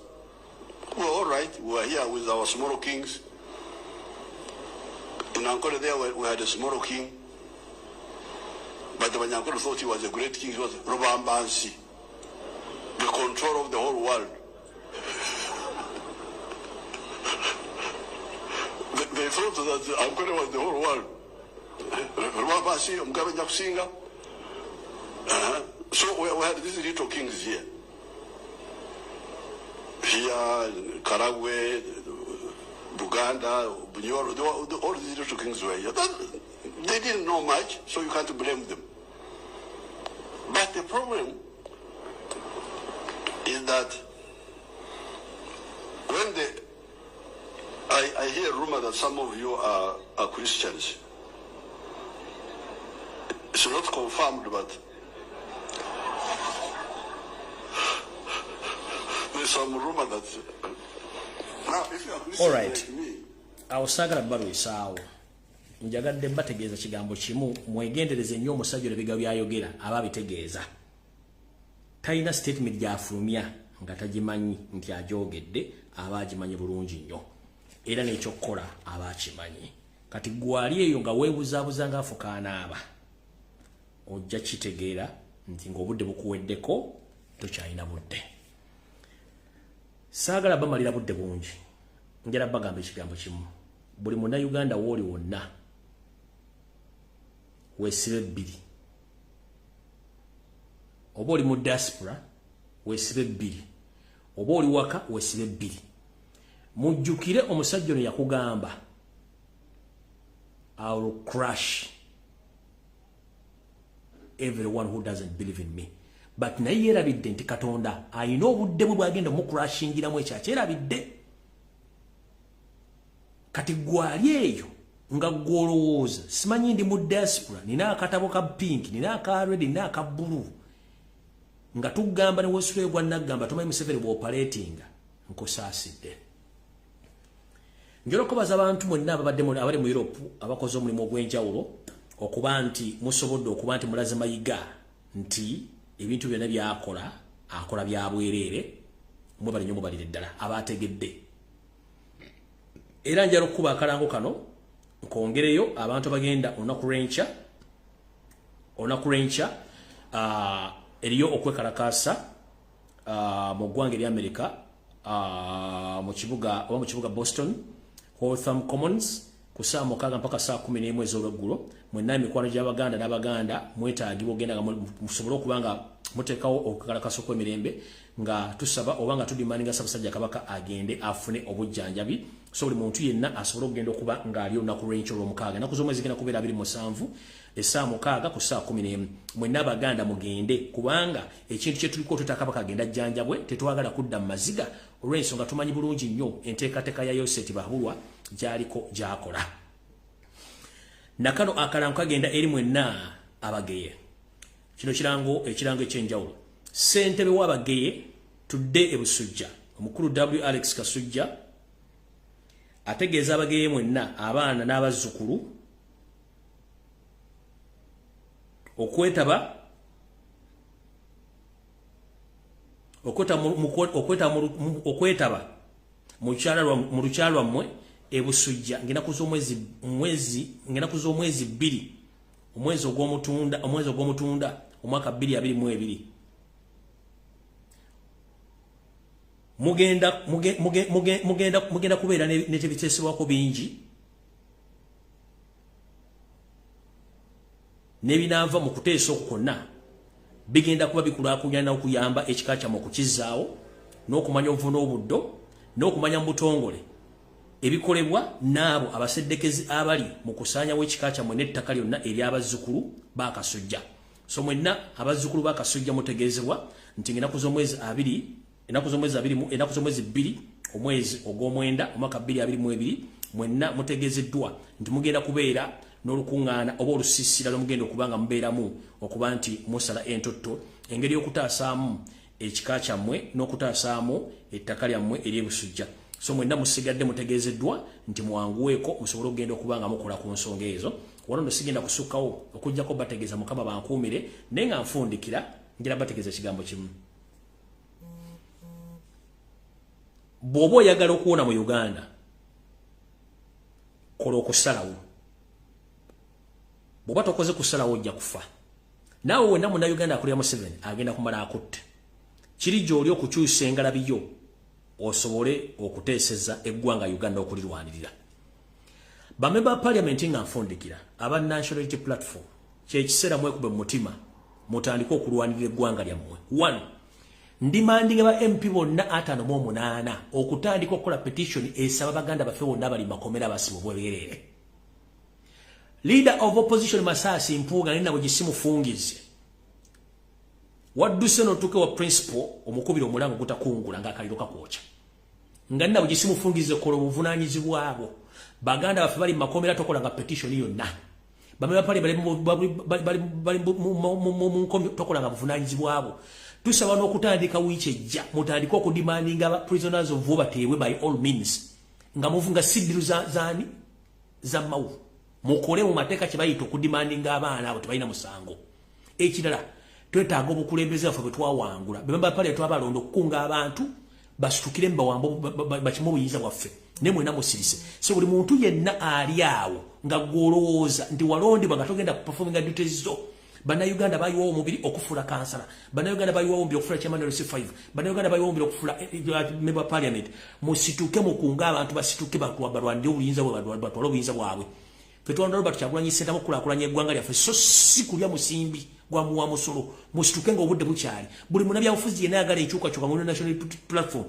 we were all right. We were here with our small kings. In Ankole there, we had a small king. But the Banyankole thought he was a great king. He was Rubambansi, the control of the whole world. They thought that Ankole was the whole world. Rubambansi, Mugabe Nyakusinga. So we had these little kings here. Here, Karagwe, Buganda, Bunyoro, all these little kings were here. They didn't know much, so you can't blame them. But the problem is that when I hear a rumor that some of you are Christians. It's not confirmed, but there's some rumor that now if you are Christian All right. like me, Awo saagala balwisaawo. Njagadde mbategeeza kigambo kimu, mwegendereze nnyo omusajja ono ebigambo by'ayogera aba abitegeeza. Talina statement gy'afulumya nga tagimanyi nti agyogedde, aba agimanyi bulungi nnyo. Era n'ekyokukola aba akimanyi. Kati gwali eyo nga weebuzaabuza ng'afuka anaaba, ojja kitegeera nti ng'obudde bukuweddeko tokyalina budde. Saagala bamalira budde bungi. Njala bagamba ekigambo kimu. Buli munnayuganda w'oli wonna weesibe bbiri. Oba oli mu diaspora weesibe bbiri. Oba oli waka weesibe bbiri. Mujjukire omusajja ono yakugamba I will crush everyone who doesn't believe in me. But naye yeerabidde nti Katonda alina obudde bwe bw'agenda omucrushingiramu ekyo akyerabidde. Kati gwali eyo nga gw'olowooza simanyi ndi mu diaspora, nina akatabo ka pink, nina aka red, nina aka blue, nga tugamba ne weesula gwa naggamba tomanyi Museveni bw'opaleetinga, nkusaasidde. Njagala okubaza abantu mwenna ababadde abali mu Europe abakoze omulimu ogw'enjawulo okuba nti musobodde okuba nti mulaze Mayiga nti ebintu byonna by'akola akola bya bwereere, mwebale nnyo mubalire ddala abategedde. Era njagala okukuba akalango kano nkongereyo abantu abagenda olunaku lw'enkya Eriyo okwekalakaasa mu ggwanga erya Amerika, mu kibuga oba mu kibuga Boston, Waltham Commons, ku ssaawa 6 mpaka ssaawa 11 ez'olweggulo. Mwenna emikwano gy'Abaganda n'Abaganda mwetaagibwa ogenda nga musobole okuba nga muteekawo okwekalakaasa okw'emirembe, nga tusaba oba nga tudimandinga Ssaabasajja Kabaka agende afune obujjanjabi. So buli muntu yenna asobole okugenda okuba ng'ali olunaku lw'enkya olw'omukaaga, ennaku z'omwezi zigenda kubeera 27, essaawa 6 ku ssaawa 11. Mwenna Abaganda mugende, kubanga ekintu kye tuliko twetaaga Kabaka agenda ajjanjabwe. Tetwagala kudda mu maziga olw'ensonga tumanyi bulungi nnyo enteekateeka ya Yosef Tibuhaburwa gy'aliko gy'akola. Nakano akalango kagenda eri mwenna Abageye. Kino kirango, ekirango eky'enjawulo. Ssentebe w'Abageye tudde e Busujja, omukulu W Alex Kasujja, ategeeza Abageye mwenna, abaana n'abazzukulu, okwetaba mu lukyalo lwammwe e Busujja ng'ennaku z'omwezi 2, omwezi ogw'omutunda, omwaka 2022. Mugenda kubeera n'ebiteesebwako bingi n'ebinaava mu kuteesa okwo kwonna bigenda kuba bikulaakulanya n'okuyamba ekika kyammwe okukizzaawo, n'okumanya obuvu n'obuddo, n'okumanya mu butongole ebikolebwa n'abo abaseddekezi abali mu kusaanyawo ekika kyammwe n'ettaka lyonna ery'abazzukulu b'Akasujja. So mwenna abazzukulu b'Akasujja mutegeezebwa nti ng'ennaku z'omwezi 2, ennaku z'omwezi 2, omwezi ogw'omwenda, omwaka 2022, mwenna mutegeezeddwa nti mugenda kubeera n'olukuŋŋaana oba olusiisira lwemugenda okuba nga mubeeramu okuba nti musala entotto engeri y'okutaasaamu ekika kyammwe n'okutaasaamu ettaka lyammwe ery'Ebusujja. So mwenna musigadde mutegeezeddwa nti mwanguweeko musobole okugenda okuba nga mukola ku nsonga ezo. Wano nno sigenda kusukkawo okuggyako bategeeza Mukama bankuumire, naye nga nfundikira ngira bategeeza ekigambo kimu. Bw'oba oyagala okuwona mu Uganda, kola okusalawo. Bw'oba tokoze kusalawo, ojja kufa. Naawe wenna Munnayuganda akulira Museveni agenda kumala akutte. Kiri gy'oli okukyusa engalabi yo osobole okuteeseza eggwanga Uganda okulirwanirira. Bamemba ba parliament, nga nfundikira, aba National Unity Platform, kyekiseera mwekube mu mutima mutandike okulwanirira eggwanga lyammwe. One, ndimandinga ba MP bonna 58 okutandika okukola petition esaba baganda baffe bonna bali makomera basibwe bwereere. Leader of Opposition Masasi Mpuuga, nina bwe wadduse n'otuuke wa principal omukubira omulango gutakungula ng'akaliro kakwokya, nga nina bwe gisimufungize. Kola obuvunaanyizibwa bwo. Baganda baffe bali makomera, tokola nga petition yonna. Bamwe bapale bali mu nkomi, tokola nga buvunaanyizibwa bwo. Tusaba n'okutandika wiiki ejja mutandike okudimandinga prisoners of war bateebwe by all means, nga muvunga siddiru zaani za mawu. Mukole mu mateeka kye bayita okudimandinga abaana abo, tebalina musango. Ekirala, twetaaga obukulembeze bwaffe bwe twawangula, bemba pale twabalonda, okukunga abantu basitukire mbawambo bakimu obuyinza bwaffe. Ne mwena musirise. So buli muntu yenna ali awo nga gwolowooza nti walondebwa nga togenda kuperforminga duties zo, Bannayuganda bayiwawo omubiri okufuula kansala, Bannayuganda bayiwawo omubiri okufuula chairman LC5, Bannayuganda bayiwawo omubiri okufuula member of parliament. Musituke, mukunga abantu basituke, balwanire obuyinza bwe, batwale obuyinza bwabwe. Ffe twalonda Robert Kyagulanyi Ssentamu okukulaakulanya eggwanga lyaffe, so si kulya musimbi gwa muwa musolo. Musituke ng'obudde bukyali. Buli munnabyabufuzi yenna ayagala enkyukakyuka mu National Platform,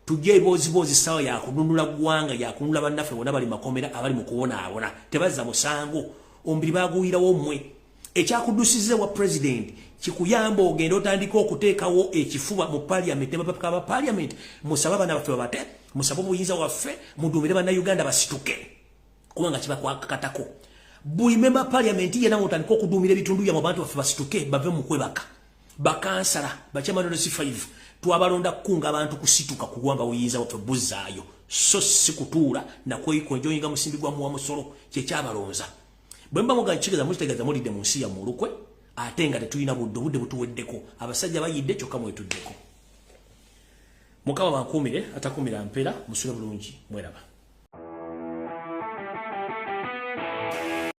tujje eboozibozi. Ssaawa yakununula ggwanga, yakununula bannaffe bonna bali makomera, abali mu kubonaabona, tebazza musango, omubiri baguwirawo mmwe. Ekyakudusize wa president kikuyamba ogenda otandika okuteekawo ekifuba mu parliament ne babaka ba parliament. Musabe abaana baffe babate, musabe obuyinza waffe, mudumire Bannayuganda basituke, kubanga kibakwakatako. Buli member parliament yenna mutandika okudumira ebitundu byammwe, abantu baffe basituke bave mu kwebaka. Bakansala, bachairman C5, twabalonda kukunga abantu kusituka kuwamba buyinza bwaffe buzzaayo, so si kutuula nakwekwenjoyinga musimbi gwa muwa musolo. Kyekyabalonza. Bwe mba mugakigeza mukitegeeza mulidde mu nsi yammwe olukwe, ate nga tetulina budde. Obudde butuweddeko, abasajja bayidde, kyokka mwetuddeko. Mukama bankuumire, atakuumira mpeera. Musule bulungi, mweraba.